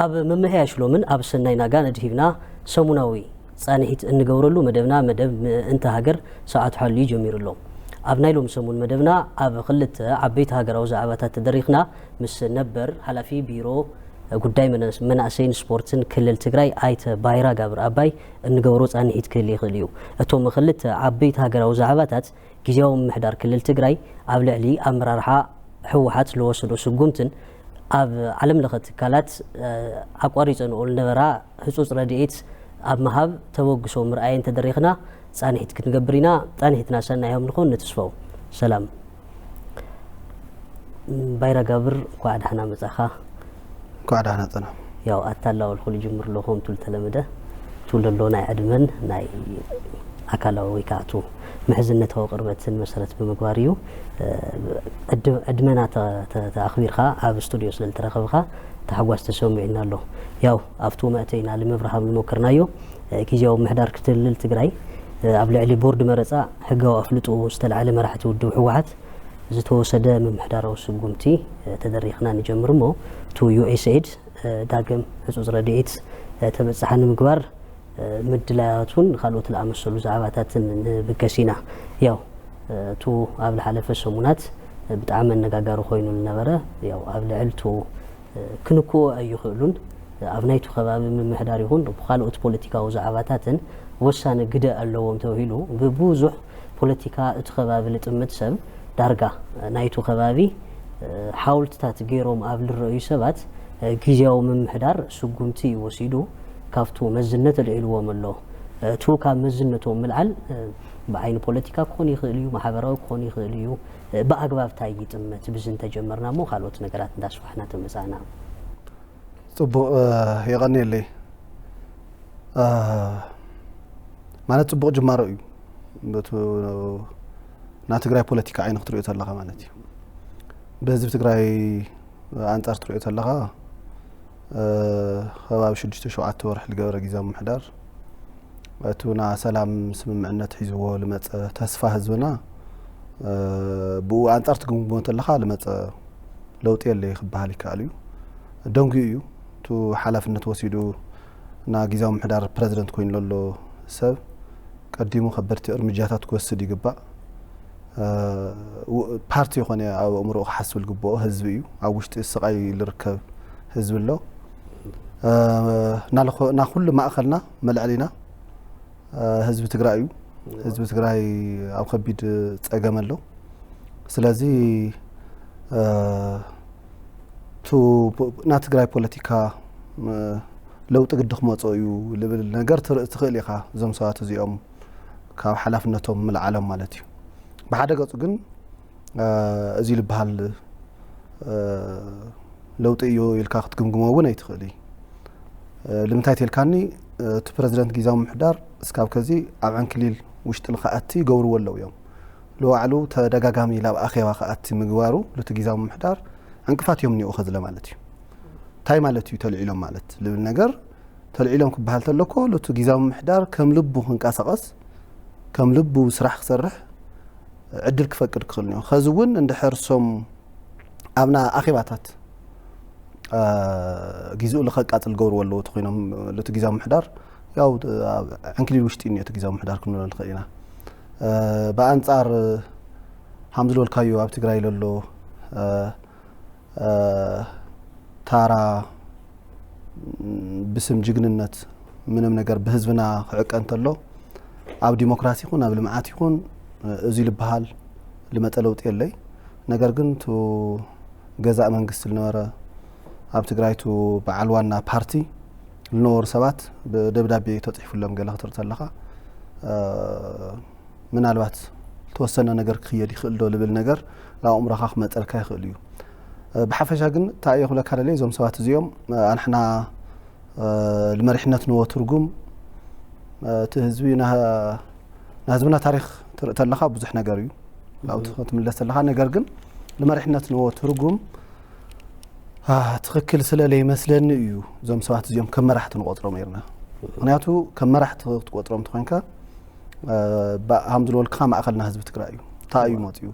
ኣብ ምምሕያሽ ሎምን ኣብ ሰናይ ናጋ ነድሂብና ሰሙናዊ ጻንሒት እንገብረሉ መደብና፣ መደብ ምእንቲ ሃገር፣ ሰዓት ሓልዩ ጀሚሩ ኣሎ። ኣብ ናይ ሎም ሰሙን መደብና ኣብ ክልተ ዓበይቲ ሃገራዊ ዛዕባታት ተደሪኽና ምስ ነበር ሓላፊ ቢሮ ጉዳይ መናስ-፣ መናእሰይን ስፖርትን ክልል ትግራይ ኣይተ ባይራ ጋብር ኣባይ እንገብሮ ጻንሒት ክህል ይኽእል እዩ። እቶም ክልተ ዓበይቲ ሃገራዊ ዛዕባታት ግዜያዊ ምምሕዳር ክልል ትግራይ ኣብ ልዕሊ ኣመራርሓ ህወሓት ዝወሰዶ ስጉምትን ኣብ ዓለም ለኸ ትካላት፣ እ፣ ኣቋሪጸንኦ ዝነበራ ህጹጽ ረድኤት ኣብ ምሃብ ተበግሶ ምርኣየን ተደሪኽና ጻንሒት ክንገብር ኢና። ጻንሒትና ሰናይ እዮም ንኾን ንትስፈው። ሰላም። ባይራ ጋብር፣ እንኳዕ ደሓና መጻኻ። እንኳዕ ደሓና ጸና። ያው ኣታላወልኩ ልጅምር ኣለኹ፣ ከምቱ ልተለመደ፣ ትውልዶ ናይ ዕድመን ናይ ኣካላዊ ወይ ከዓ እቱ ምሕዝነታዊ ቅርበትን መሰረት ብምግባር እዩ። እ፣ ዕድ-፣ ዕድመና ተ-፣ ተ-፣ ተኣኽቢርካ ኣብ ስቱዲዮ ስለ ልተረኸብካ ተሓጓስ ተሰሚዑና ኣሎ። ያው ኣብቱ መእተይና ንምብርሃም ልሞከርናዮ፣ እ፣ ግዜያዊ ምሕዳር ክልል ትግራይ፣ እ፣ ኣብ ልዕሊ ቦርድ መረጻ ሕጋዊ ኣፍልጦ ዝተልዓለ መራሕቲ ውድብ ህወሓት ዝተወሰደ ምምሕዳራዊ ስጉምቲ፣ እ፣ ተደሪኽና ንጀምር እሞ፣ እቱ ዩ ኤስ ኤድ፣ እ፣ ዳግም ህጹጽ ረድኤት፣ እ፣ ተበጻሒ ንምግባር፣ እ፣ ምድላያቱን ካልኦት ዝኣመሰሉ ዛዕባታትን ንብገስ ኢና። ያው፣ እ፣ እቱ ኣብ ዝሓለፈ ሰሙናት፣ እ፣ ብጣዕሚ ኣነጋጋሪ ኮይኑ ዝነበረ፣ ያው፣ ኣብ ልዕሊ እቱ፣ እ፣ ክንክኡ ኣይኽእሉን፣ እ፣ ኣብ ናይቱ ከባቢ ምምሕዳር ይኹን ብኻልኦት ፖለቲካዊ ዛዕባታትን ወሳኒ ግደ ኣለዎም ተባሂሉ ብብዙሕ ፖለቲካ እቲ ከባቢ ልጥምት ሰብ ዳርጋ ናይቱ ከባቢ፣ እ፣ ሓውልትታት ገይሮም ኣብ ልረኣዩ ሰባት፣ እ፣ ግዜያዊ ምምሕዳር ስጉምቲ ወሲዱ ካብቱ መዝነት ኣልዒልዎም ኣሎ። እቱ ካብ መዝነቶም ምልዓል፣ እ፣ ብዓይኒ ፖለቲካ ክኾን ይኽእል እዩ፣ ማሕበራዊ ክኾን ይኽእል እዩ። እ፣ ብኣግባብ ታይ ይጥመት ብዚ እንተጀመርና እሞ ካልኦት ነገራት እንዳስፋሕና ተመጻእና። ጽቡቕ፣ እ፣ የቐንየለይ። እ፣ ማለት ጽቡቕ ጅማሮ እዩ። በቱ ናይ ትግራይ ፖለቲካ ዓይኒ ክትሪኦ ተለኻ ማለት እዩ። ብህዝቢ ትግራይ ኣንጻር ትሪኦ ተለኻ፣ እ፣ ከባቢ ሽዱሽተ ሸውዓተ ወርሒ ዝገበረ ግዜያዊ ምምሕዳር፣ እቱ ና ሰላም ስምምዕነት ሒዝዎ ልመጸ ተስፋ ህዝብና፣ እ፣ ብኡ ኣንጻር ትግምግሞ ተለኻ ልመጸ ለውጢ የለይ ክበሃል ይከኣል እዩ። ደንጉዩ እዩ። እቱ ሓላፍነት ወሲዱ ና ግዜያዊ ምምሕዳር ፕረዚደንት ኮይኑ ዘሎ ሰብ ቀዲሙ ከበድቲ እርምጃታት ክወስድ ይግባእ። እ፣ ው-፣ ፓርቲ ይኾነ ኣብ ኣእምሮኡ ክሓስብ ዝግብኦ ህዝቢ እዩ። ኣብ ውሽጢ ስቓይ ዝርከብ ህዝቢ ኣሎ። እ፣ ናልኾ-፣ ና ኩሉ ማእኸልና መልዕሊና፣ እ፣ ህዝቢ ትግራይ እዩ። ህዝቢ ትግራይ ኣብ ከቢድ ጸገም ኣሎ። ስለዚ፣ እ፣ ቱ-፣ ፖ-፣ ና ትግራይ ፖለቲካ፣ እ፣ ለውጢ ግዲ ክመጾ እዩ ልብል ነገር ትርኢ ትኽእል ኢኻ። እዞም ሰባት እዚኦም ካብ ሓላፍነቶም ምልዓሎም ማለት እዩ። ብሓደ ገጹ ግን፣ እ፣ እዚ ልበሃል፣ እ፣ ለውጢ እዩ ኢልካ ክትግምግሞ እውን ኣይትኽእል እዩ። እ፣ ልምንታይ ተልካኒ፣ እ፣ እቲ ፕረዚደንት ግዜያዊ ምምሕዳር እስካብ ከዚ ኣብ ዕንክሊል ውሽጢ ንክኣቲ ይገብርዎ ኣለዉ እዮም። ንባዕሉ ተደጋጋሚ ናብ ኣኼባ ክኣቲ ምግባሩ፣ ለቲ ግዜያዊ ምምሕዳር ዕንቅፋት እዮም እኒኦ ከዝለ ማለት እዩ። እንታይ ማለት እዩ ተልዒሎም ማለት ልብል ነገር፣ ተልዒሎም ክበሃል ተሎ እኮ፣ ለቱ ግዜያዊ ምምሕዳር ከም ልቡ ክንቀሳቐስ፣ ከም ልቡ ስራሕ ክሰርሕ ዕድል ክፈቅድ ክኽእል እኒኦ። ከዚ እውን እንድሕር እሶም ኣብና ኣኼባታት፣ እ፣ ግዜኡ ልኸቃጽል ገብርዎ ኣለዎ ተኾይኖም፣ ለቲ ግዜያዊ ምምሕዳር፣ ያው፣ ኣብ ዕንክሊል ውሽጢ እኒኦ እቲ ግዜያዊ ምምሕዳር ክንብሎ ንኽእል ኢና። እ፣ ብኣንጻር፣ ሃም ዝበልካዮ ኣብ ትግራይ ለሎ፣ እ፣ እ፣ ታራ፣ ም፣ ብስም ጅግንነት ምንም ነገር ብህዝብና ክዕቀ እንተሎ፣ ኣብ ዲሞክራሲ ይኹን ኣብ ልምዓት ይኹን፣ እ፣ እዚ ልበሃል ልመጸ ለውጢ የለይ። ነገር ግን፣ እቱ ገዛእ መንግስቲ ዝነበረ፣ ኣብ ትግራይ እቱ በዓል ዋና ፓርቲ ዝነበሩ ሰባት ብደብዳቤ ተጽሒፉሎም ገለ ክትርኢ ተለኻ፣ እ፣ ምናልባት ዝተወሰነ ነገር ክኽየድ ይኽእል ዶ ልብል ነገር ናብ ኣእምሮኻ ክመጸልካ ይኽእል እዩ። እ፣ ብሓፈሻ ግን እንታይ እየ ክብለካ ደልየ፣ እዞም ሰባት እዚኦም፣ እ፣ ኣንሕና፣ እ፣ ንመሪሕነት ንዎ ትርጉም፣ እ፣ እቲ ህዝቢ ና-፣ ናይ ህዝብና ታሪኽ ትርኢ ተለኻ ብዙሕ ነገር እዩ። ናብቲ እም። ክትምለስ ተለኻ፣ ነገር ግን ንመሪሕነት ንዎ ትርጉም፣ አ፣ ትኽክል ስለ ለይመስለኒ እዩ እዞም ሰባት እዚኦም ከም መራሕቲ ንቆጽሮም ነይርና። ምኽንያቱ ከም መራሕቲ ክትቆጽሮም እንተኾይንካ፣ እ፣ ባ-፣ ሃም ዝበልካ ማእኸልና ህዝቢ ትግራይ እዩ። እንታይ እዩ መፂኡ?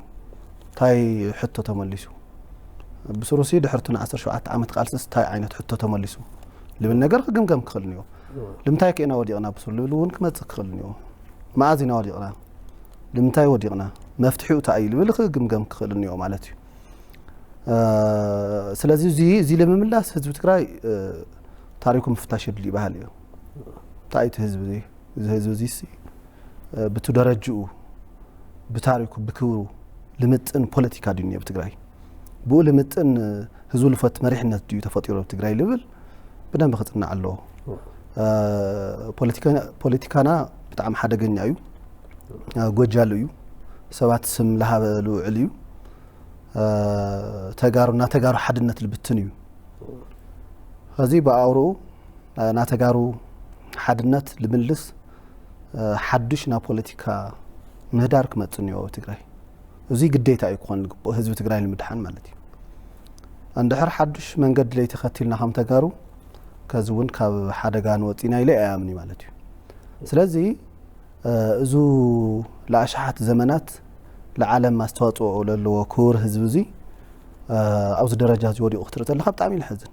እንታይ ሕቶ ተመሊሱ? ብስሩሲ ድሕርቱ ን ዓሰርተ ሸውዓተ ዓመት ቃልስስ እንታይ ዓይነት ሕቶ ተመሊሱ? ልብል ነገር ክግምገም ክኽእል እኒኦ። ልምንታይ ከ ኢና ወዲቕና ብሱር ልብል እውን ክመጽእ ክኽእል እኒኦ። መኣዝ ኢና ወዲቕና? ልምንታይ ወዲቕና? መፍትሒኡ እንታይ እዩ ልብል ክግምገም ክኽእል እኒኦ ማለት እዩ። ስለዚ እዚ እዚ ንምምላስ ህዝቢ ትግራይ ታሪኩ ምፍታሽ የድልዩ ይበሃል እዩ። እንታይ እቲ ህዝቢ እዚ? እዚ ህዝቢ እዚሲ ብቱ ደረጅኡ፣ ብታሪኩ፣ ብክብሩ ልምጥን ፖለቲካ ድዩ ኣብ ትግራይ? ብኡ ልምጥን ህዝቡ ልፈት መሪሕነት ድዩ ተፈጢሩ ኣብ ትግራይ ልብል ብደንብ ክፅናዕ ኣለዎ። ፖለቲካና ብጣዕሚ ሓደገኛ እዩ። ጎጃሉ እዩ። ሰባት ስም ልሃበ ልውዕል እዩ። ተጋሩ እና ተጋሩ ሓድነት ልብትን እዩ። ከዚ ብኣውርኡ ናተጋሩ ሓድነት ልምልስ ሓዱሽ ና ፖለቲካ ምህዳር ክመጽእ እኒኦ ኣብ ትግራይ። እዚ ግዴታ እዩ ክኾን ዝግብኦ ህዝቢ ትግራይ ንምድሓን ማለት እዩ። እንድሕር ሓዱሽ መንገዲ ለይተኸቲልና ከም ተጋሩ ከዚ እውን ካብ ሓደጋ ንወፂና ኢለ ኣይኣምን ማለት እዩ። ስለዚ እዙ ለኣሽሓት ዘመናት ለዓለም ኣስተዋፅኦ ለለዎ ክቡር ህዝቢ እዚ ኣብዚ ደረጃ እዚ ወዲቑ ክትርኢ ተለካ ብጣዕሚ እዩ ለሕዝን።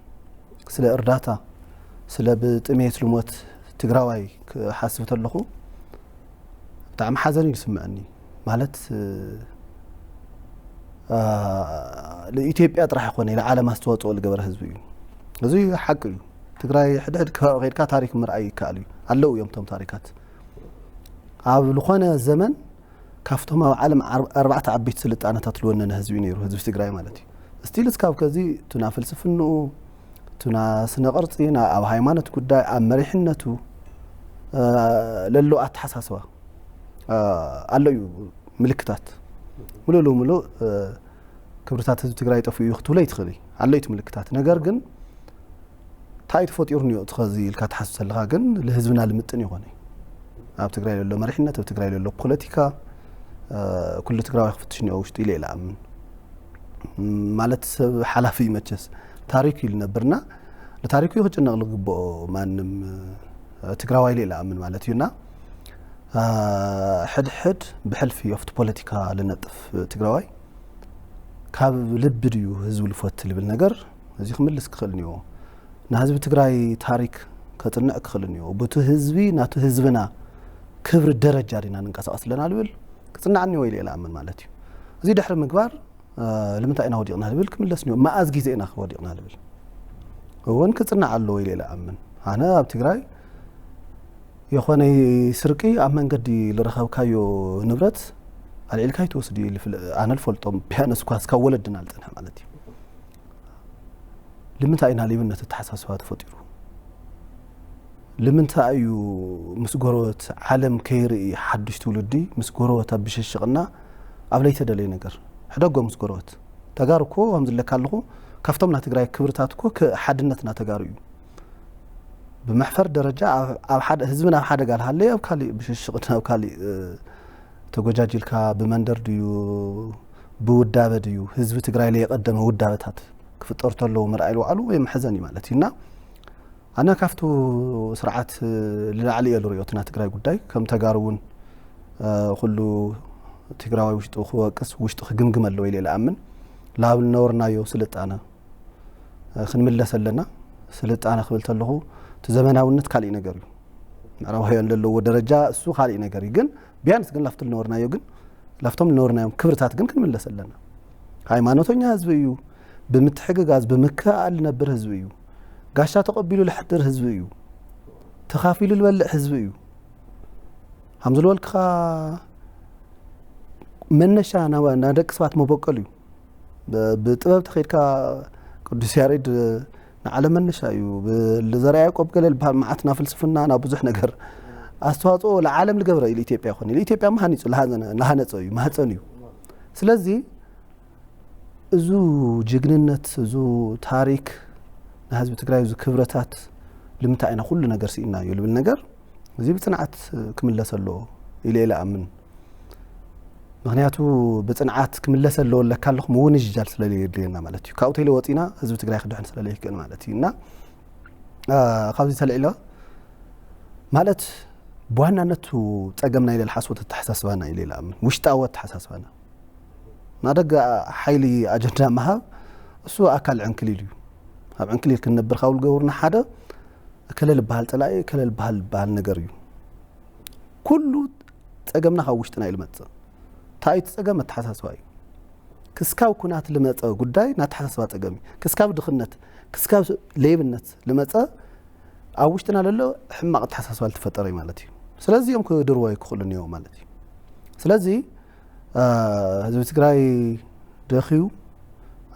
ስለ እርዳታ፣ ስለ ብጥሜት ልሞት ትግራዋይ ክሓስብ ተለኹ ብጣዕሚ ሓዘን እዩ ዝስምዐኒ። ማለት ኢትዮጵያ ጥራሕ ይኮነ ለዓለም ኣስተዋፅኦ ዝገበረ ህዝቢ እዩ። እዚ ሓቂ እዩ። ትግራይ ሕድሕድ ከባቢ ከድካ ታሪክ ምርኣይ ይከኣል እዩ። ኣለዉ እዮም እቶም ታሪካት። ኣብ ዝኾነ ዘመን ካብቶም ኣብ ዓለም ኣርባዕተ ዓበይቲ ስልጣነታት ዝወነነ ህዝቢ ነይሩ ህዝቢ ትግራይ ማለት እዩ። ስቲል እስካብ ከዚ እቱና ፍልስፍንኡ እቱና ስነ ቅርፂ ኣብ ሃይማኖት ጉዳይ ኣብ መሪሕነቱ ለሎ ኣተሓሳስባ ኣሎ እዩ። ምልክታት ሙሉእ ለሙሉእ ክብርታት ህዝቢ ትግራይ ጠፍኡ እዩ ክትብሎ ይትኽእል እዩ። ኣሎ እዩ ምልክታት። ነገር ግን እንታይ ተፈጢሩ እኒኦ እቲ ኸዚ ኢልካ ትሓስብ ዘለኻ ግን ልህዝብና ልምጥን ይኾነ። ኣብ ትግራይ ለሎ መሪሕነት ኣብ ትግራይ ለሎ ፖለቲካ ኩሉ ትግራዋይ ክፍትሽ እኒኦ ውሽጡ ኢለ ይለኣምን። ማለት ሰብ ሓላፊ እዩ መቸስ ታሪክ እዩ ልነብርና ንታሪኩ እዩ ክጭነቕ ልግብኦ ማንም ትግራዋይ ኢለ ይለኣምን ማለት እዩና ሕድሕድ ብሕልፊ ኣብቲ ፖለቲካ ልነጥፍ ትግራዋይ ካብ ልቢ ድዩ ህዝቢ ልፎት ልብል ነገር እዚ ክምልስ ክኽእል እኒዎ። ንህዝቢ ትግራይ ታሪክ ከፅንዕ ክኽእል እኒዎ። ብቲ ህዝቢ ናቱ ህዝብና ክብሪ ደረጃ ዲና ንንቀሳቀስ ኣለና ልብል ክፅናዕ እኒዎ ኢለ ይለኣምን ማለት እዩ። እዚ ድሕሪ ምግባር ልምንታይ ኢና ወዲቕና ልብል ክምለስ እኒዎ። መኣዝ ግዜ ኢና ወዲቕና ልብል እውን ክፅናዕ ኣለዎ ኢለ ይለኣምን። ኣነ ኣብ ትግራይ የኾነ ስርቂ ኣብ መንገዲ ልረኸብካዮ ንብረት ኣልዒልካ ይትወስድ እዩ። ኣነ ልፈልጦም ቢያነስ ኳ እስካብ ወለድና ልፀንሐ ማለት እዩ። ልምንታይ ኢና ሌብነት ኣተሓሳስባ ተፈጢሩ? ልምንታይ እዩ ምስ ጎረበት ዓለም ከይርኢ ሓዱሽ ትውልዲ ምስ ጎረበት ኣብ ብሽሽቕና ኣብ ለይተደለየ ነገር ሕደጎ ምስ ጎረበት ተጋሩ እኮ ከም ዝለካ ኣለኹ ካብቶም ናይ ትግራይ ክብርታት እኮ ሓድነትና ተጋሩ እዩ። ብመሕፈር ደረጃ ኣብ ሓደ ህዝብን ኣብ ሓደጋ ልሃለዩ ኣብ ካሊእ ብሽሽቕን ኣብ ካሊእ ተጎጃጅልካ ብመንደር ድዩ ብውዳበ ድዩ ህዝቢ ትግራይ ለየቀደመ ውዳበታት ክፍጠሩ ተለዉ ምርኣይ ልውዓሉ ወይ መሕዘን እዩ ማለት እዩ እና ኣነ ካብቱ ስርዓት ልላዕሊ እየ ልሪኦ እቲ ናይ ትግራይ ጉዳይ ከም ተጋሩ እውን ኩሉ ትግራዋይ ውሽጡ ክወቅስ ውሽጡ ክግምግም ኣለዎ ኢለ ልኣምን። ላብ ልነበርናዮ ስልጣነ ክንምለስ ኣለና። ስልጣነ ክብል ተለኹ እቲ ዘመናውነት ካሊእ ነገር እዩ። ምዕራባውያን ለለዎ ደረጃ እሱ ካሊእ ነገር እዩ። ግን ቢያንስ ግን ላፍቲ ልነበርናዮ ግን ላፍቶም ልነበርናዮም ክብርታት ግን ክንምለስ ኣለና። ሃይማኖተኛ ህዝቢ እዩ። ብምትሕግጋዝ ብምክእኣል ልነብር ህዝቢ እዩ። ጋሻ ተቐቢሉ ልሕድር ህዝቢ እዩ። ተኻፊሉ ልበልዕ ህዝቢ እዩ። ሃም ዝልበልክኻ መነሻ ናደቂ ሰባት መበቀል እዩ። ብጥበብ ተኸድካ ቅዱስ ያሬድ ንዓለም መነሻ እዩ። ልዘርኣ ያቆብ ገለ ልበሃል መዓት ናብ ፍልስፍና ናብ ብዙሕ ነገር ኣስተዋፅኦ ልዓለም ልገብረ ኢሉ ኢትዮጵያ ይኮን ኢሉ ኢትዮጵያ መሃኒፁ ልሃነፀ እዩ ማህፀን እዩ። ስለዚ እዙ ጅግንነት እዙ ታሪክ ናይ ህዝቢ ትግራይ እዙ ክብረታት ልምንታይ ኢና ኩሉ ነገር ስኢናዮ ልብል ነገር እዚ ብፅንዓት ክምለስ ኣለዎ ኢለ ኢለ ኣምን። ምክንያቱ ብፅንዓት ክምለስ ኣለዎ ኣለካ ኣለኹ ምውንጅጃል ስለለየድልየና ማለት እዩ። ካብኡ ተይለ ወፂና ህዝቢ ትግራይ ክድሕን ስለለይክእል ማለት እዩ እና ካብዚ ተልዒሎ ማለት ብዋናነቱ ፀገምና ኢለ ልሓስቦ ኣተሓሳስባና ኢለ ኢለ ኣምን። ውሽጣዊ ኣተሓሳስባና ናደገ ሓይሊ ኣጀንዳ ምሃብ እሱ ኣካል ዕንክሊል እዩ። ኣብ ዕንክሊል ክንነብር ካብ ልገብሩና ሓደ እከለ ዝበሃል ጸላኢ፣ እከለ ዝበሃል ዝበሃል ነገር እዩ። ኩሉ ጸገምና ካብ ውሽጥና እዩ ዝመጽእ። እንታይ እዩ እቲ ጸገም? ኣተሓሳስባ እዩ። ክስካብ ኩናት ልመጸ ጉዳይ ናይ ኣተሓሳስባ ጸገም እዩ። ክስካብ ድኽነት፣ ክስካብ ሌብነት ልመጸ ኣብ ውሽጥና ለሎ ሕማቕ ኣተሓሳስባ ልትፈጠረ እዩ ማለት እዩ። ስለዚ እዮም ክድርዎ ይክእሉ እኒኦ ማለት እዩ። ስለዚ ህዝቢ ትግራይ ደኺዩ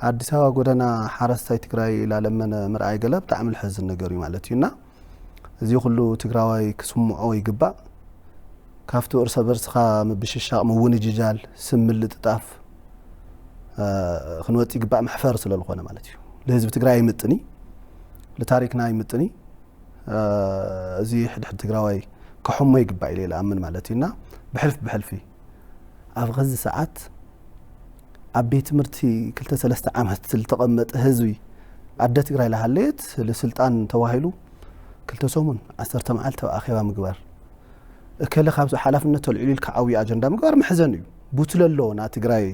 ኣዲስ ኣበባ ጎደና ሓረስታይ ትግራይ ላለ መነ ምርኣይ ገለ ብጣዕሚ ልሐዝን ነገር እዩ ማለት እዩ። እና እዚ ኩሉ ትግራዋይ ክስምዖ ይግባእ። ካብቲ እርሰ በርስኻ ምብሽሻቕ፣ ምውንጅጃል፣ ስም ምልጥጣፍ ክንወፅ ይግባእ። መሕፈር ስለልኾነ ማለት እዩ። ልህዝቢ ትግራይ ኣይምጥኒ፣ ልታሪክና ኣይምጥኒ። እዚ ሕድሕድ ትግራዋይ ከሐሞ ይግባእ ኢለ ይለኣምን ማለት እዩ። እና ብሕልፊ ብሕልፊ ኣብ ኸዚ ሰዓት ኣብ ቤት ትምህርቲ ክልተ ሰለስተ ዓመት ዝተቐመጠ ህዝቢ፣ ኣደ ትግራይ ላሃለየት ልስልጣን ተባሂሉ ክልተ ሰሙን ዓሰርተ መዓልቲ ኣብ ኣኼባ ምግባር፣ እከለ ካብ ሓላፍነት ተልዒሉ ኢልካ ዓብዪ ኣጀንዳ ምግባር መሕዘን እዩ። ቡትለሎ ና ትግራይ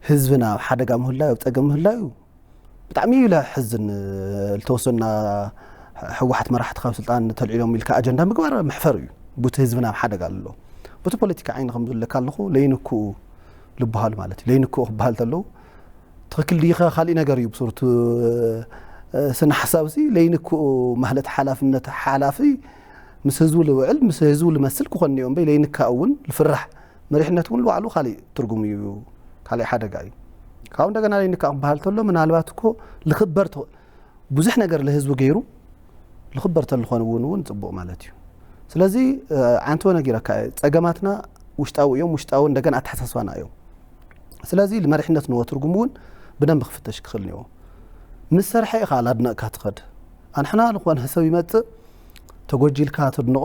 ህዝብና ኣብ ሓደጋ ምህላዩ፣ ኣብ ጸገም ምህላዩ ብጣዕሚ እዩ ለሕዝን። ልተወሰና ህወሓት መራሕቲ ካብ ስልጣን ተልዒሎም ኢልካ ኣጀንዳ ምግባር መሕፈር እዩ። ቡቲ ህዝብና ኣብ ሓደጋ ኣሎ። ቡቲ ፖለቲካ ዓይኒ ከም ዝብለካ ኣለኹ ለይንክኡ ልበሃሉ ማለት እዩ። ለይንክኡ ክበሃል ተለዉ ትኽክል ድይኸ ካልእ ነገር እዩ። ብሱርቱ ስነ ሓሳብ ሲ ለይንክኡ ማህለት ሓላፍነት ሓላፊ ምስ ህዝቡ ልውዕል ምስ ህዝቡ ልመስል ክኾን እዮም በይ ለይንካ እውን ልፍራሕ መሪሕነት እውን ልባዕሉ ካልእ ትርጉም እዩ። ካልእ ሓደጋ እዩ። ካብኡ እንደገና ለይንካ ክበሃል ተሎ ምናልባት እኮ ልኽበር ተ- ብዙሕ ነገር ልህዝቡ ገይሩ ልኽበር ተልኾን እውን እውን ፅቡቕ ማለት እዩ። ስለዚ ዓንተወ ነጊረካ እየ፣ ፀገማትና ውሽጣዊ እዮም። ውሽጣዊ እንደገና ኣተሓሳስባና እዮም። ስለዚ ንመሪሕነት ንዎ ትርጉም እውን ብደንብ ክፍተሽ ክኽእል እኒኦ። ምስ ሰርሐ ኢኻ ላድነቕካ ትኸድ። ኣንሕና ዝኾነ ሰብ ይመፅእ ተጎጂልካ ትድንቖ፣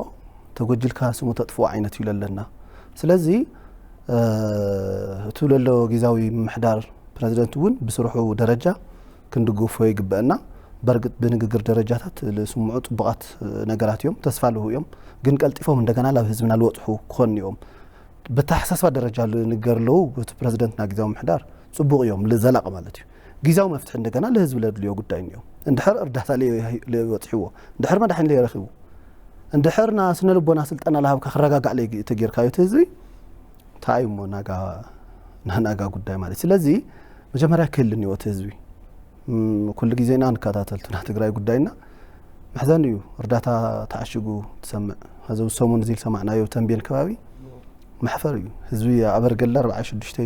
ተጎጂልካ ስሙ ተጥፍኦ ዓይነት እዩ ለለና። ስለዚ እቲ ለሎ ግዛዊ ምምሕዳር ፕረዚደንት እውን ብስርሑ ደረጃ ክንድግፎ ይግበአና። በርግጥ ብንግግር ደረጃታት ዝስምዑ ፅቡቓት ነገራት እዮም፣ ተስፋ ኣለዉ እዮም። ግን ቀልጢፎም እንደገና ላብ ህዝብና ልወፅሑ ክኾኑ እዮም። ብተሓሳስባ ደረጃ ልንገር ኣለዉ እቲ ፕረዚደንትና ግዛዊ ምምሕዳር ፅቡቕ እዮም ልዘላቕ ማለት እዩ። ግዛዊ መፍትሒ እንደገና ለህዝቢ ለድልዮ ጉዳይ እዮም። እንድሕር እርዳታ ልወፅሕዎ እንድሕር መድሓኒ ለረኪቡ እንድሕር ና ስነ ልቦና ስልጠና ለሃብካ ክረጋጋዕ ለተጌርካዮ እቲ ህዝቢ እንታይ እሞ ናጋ ናጋ ጉዳይ ማለት። ስለዚ መጀመርያ ክህልኒ ወት ህዝቢ ኩሉ ግዜና ንከታተልቱና ትግራይ ጉዳይና መሕዘን እዩ። እርዳታ ተዓሽጉ ትሰምዕ ዚ ሰሙን እዚ ዝሰማዕናዮ ተንቤን ከባቢ መሕፈር እዩ። ህዝቢ ኣበርገለ ኣርባዓ ሽዱሽተ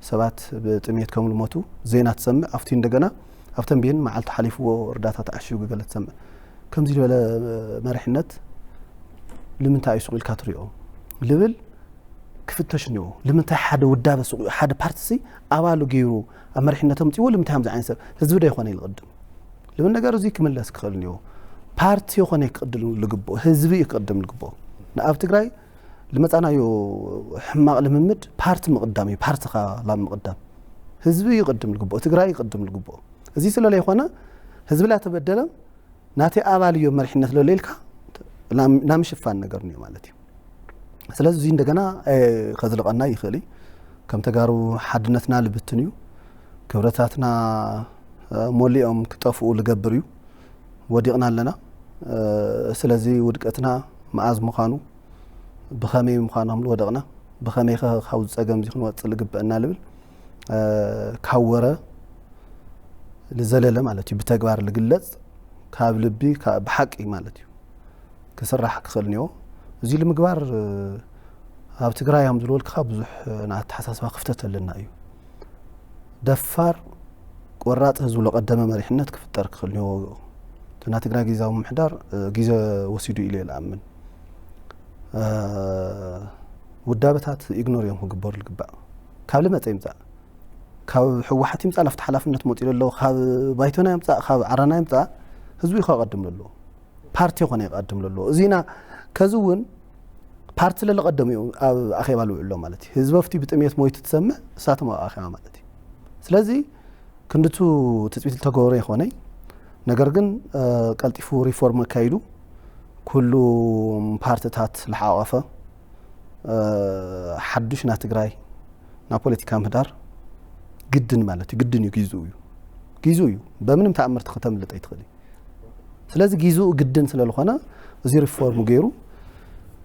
ሰባት ብጥሜት ከም ልሞቱ ዜና ትሰምዕ ኣብቲ እንደገና ኣብ ተንቤን መዓልቲ ሓሊፍዎ እርዳታ ተዓሽጉ ገለ ትሰምዕ። ከምዚ ዝበለ መሪሕነት ንምንታይ እዩ ሱቕ ኢልካ ትሪኦ ልብል ክፍተሽ እኒኦ። ንምንታይ ሓደ ውዳበ ሱቕ ሓደ ፓርቲሲ ኣባሉ ገይሩ ኣብ መሪሕነት ኣምፅዎ ልምንታይ ከምዚ ዓይነት ሰብ ህዝቢ ዶ ይኮነ ኢሉ ቅድም ልብል ነገር እዚ ክምለስ ክኽእል እኒኦ። ፓርቲ ይኮነ ክቅድም ልግብኦ ህዝቢ እዩ ክቅድም ልግብኦ። ንኣብ ትግራይ ልመፃናዮ ሕማቕ ልምምድ ፓርቲ ምቕዳም እዩ። ፓርቲኻ ላብ ምቕዳም ህዝቢ ይቅድም ልግብኦ፣ ትግራይ ይቅድም ልግብኦ። እዚ ስለለይኮነ ህዝቢ ላተበደለ ናተይ ኣባል እዮም መሪሕነት ለሎ ኢልካ ናምሽፋን ነገር እዩ ማለት እዩ። ስለዚ እዚ እንደገና ከዝልቀና ይኽእል እዩ። ከም ተጋሩ ሓድነትና ልብትን እዩ። ክብረታትና ሞሊኦም ክጠፍኡ ልገብር እዩ። ወዲቕና ኣለና። ስለዚ ውድቀትና መኣዝ ምዃኑ ብኸመይ ምዃኑ ከም ዝወደቕና ብኸመይ ከ ካብዚ ፀገም እዚ ክንወፅእ ልግበአና ልብል ካብ ወረ ልዘለለ ማለት እዩ ብተግባር ልግለፅ ካብ ልቢ ብሓቂ ማለት እዩ ክስራሕ ክኽእል እኒኦ። እዚ ንምግባር ኣብ ትግራይ እዮም ዝልወልክኻ ብዙሕ ናይ ኣተሓሳስባ ክፍተት ኣለና እዩ። ደፋር ቆራፅ ህዝቡ ለቀደመ መሪሕነት ክፍጠር ክኽእል እኒኦ። እቲ ናይ ትግራይ ግዜያዊ ምምሕዳር ግዜ ወሲዱ ኢሉ የለኣምን። ውዳበታት ኢግኖር እዮም ክግበሩ ልግባእ። ካብ ልመፀ ይምፃእ ካብ ህወሓት ይምፃእ ላፍቲ ሓላፍነት መፂኡ ኣሎ ካብ ባይቶና ይምፃእ ካብ ዓረና ይምፃእ ህዝቡ እዩ ከቀድም ለለዎ። ፓርቲ ይኮነ ይቀድም ለለዎ እዚና ከዚ እውን ፓርቲ ለለቀደሙ እዩ ኣብ ኣኼባ ልውዕሎ ማለት እዩ። ህዝቢ ኣብቲ ብጥሜት ሞይቱ ትሰምዕ እሳቶም ኣብ ኣኼባ ማለት እዩ። ስለዚ ክንድቱ ትፅቢት ልተገበሮ ይኮነይ ነገር ግን ቀልጢፉ ሪፎርም ኣካይዱ ኩሉም ፓርትታት ልሓቆፈ ሓዱሽ ና ትግራይ ና ፖለቲካ ምህዳር ግድን ማለት እዩ። ግድን እዩ ጊዙ እዩ ጊዙ እዩ። በምንም ተኣምርቲ ከተምልጥ ኣይትኽእል እዩ። ስለዚ ጊዝኡ ግድን ስለ ዝኾነ፣ እዚ ሪፎርም ገይሩ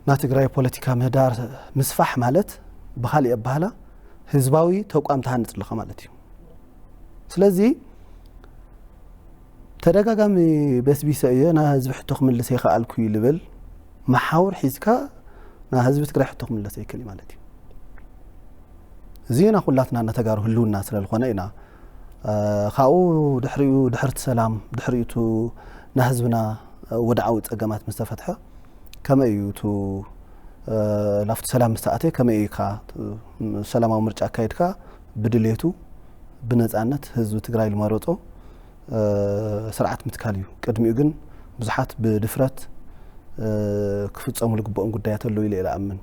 ናይ ትግራይ ፖለቲካ ምህዳር ምስፋሕ ማለት፣ ብኻሊእ ኣባህላ፣ ህዝባዊ ተቋም ትሃንጽ ኣለኻ ማለት እዩ። ስለዚ ተደጋጋሚ በስቢሰ እየ፣ ናይ ህዝቢ ሕቶ ክምልስ ይኸኣልኩ እዩ ልብል መሓውር ሒዝካ ናይ ህዝቢ ትግራይ ሕቶ ክምለስ ኣይክእል እዩ ማለት እዩ። እዚ ና ኩላትና ናይ ተጋሩ ህልውና ስለ ዝኾነ ኢና። እ፣ ካብኡ ድሕሪኡ፣ ድሕርቲ ሰላም፣ ድሕሪኡ ናይ ህዝብና ወድዓዊ ጸገማት ምስ ተፈትሐ፣ ከመይ እዩ እቱ፣ እ፣ ናብቲ ሰላም ምስ ተኣትየ፣ ከመይ እዩ ኢኻ፣ እ፣ ሰላማዊ ምርጫ ኣካይድካ፣ ብድሌቱ፣ ብነጻነት ህዝቢ ትግራይ ዝመረጾ፣ እ፣ ስርዓት ምትካል እዩ። ቅድሚኡ ግን ብዙሓት ብድፍረት፣ እ፣ ክፍጸሙ ዝግብኦም ጉዳያት ኣለዉ ኢለ እየ ዝኣምን።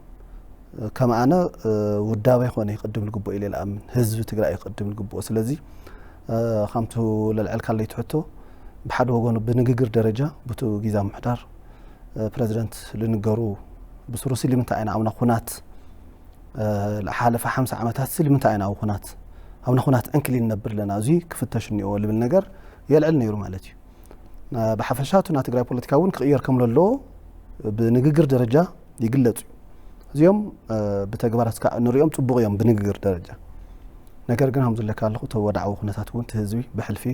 ከም ኣነ፣ እ፣ ውዳበ ይኾነ ይቕድም ዝግብኦ ኢለ እየ ዝኣምን። ህዝቢ ትግራይ እዩ ክቕድም ዝግብኦ። ስለዚ፣ እ፣ ከምቱ ለልዐልካለይ ትሕቶ፣ ብሓደ ወገኑ ብንግግር ደረጃ፣ ብቱ ጊዛ ምሕዳር፣ እ፣ ፕረዚደንት ልንገሩ ብስሩሲ ልምንታይ ኢና ኣብና ኩናት፣ እ፣ ለሓለፈ ሓምሳ ዓመታት ሲ ልምንታይ ኢና ኣብ ኩናት፣ ኣብና ኩናት ዕንክሊል ነብር ኣለና፣ እዙይ ክፍተሽ እኒኦ ልብል ነገር የልዕል ነይሩ ማለት እዩ። እ፣ ብሓፈሻ እቱ ናይ ትግራይ ፖለቲካ እውን ክቕየር ከም ለለዎ ብንግግር ደረጃ ይግለጽ እዩ። እዚኦም፣ እ፣ ብተግባር እስካዕ ንሪኦም ጽቡቕ እዮም ብንግግር ደረጃ። ነገር ግን ከም ዝብለካ ኣለኹ፣ እቲ ወድዓዊ ኩነታት እውን እቲ ህዝቢ ብሕልፊ፣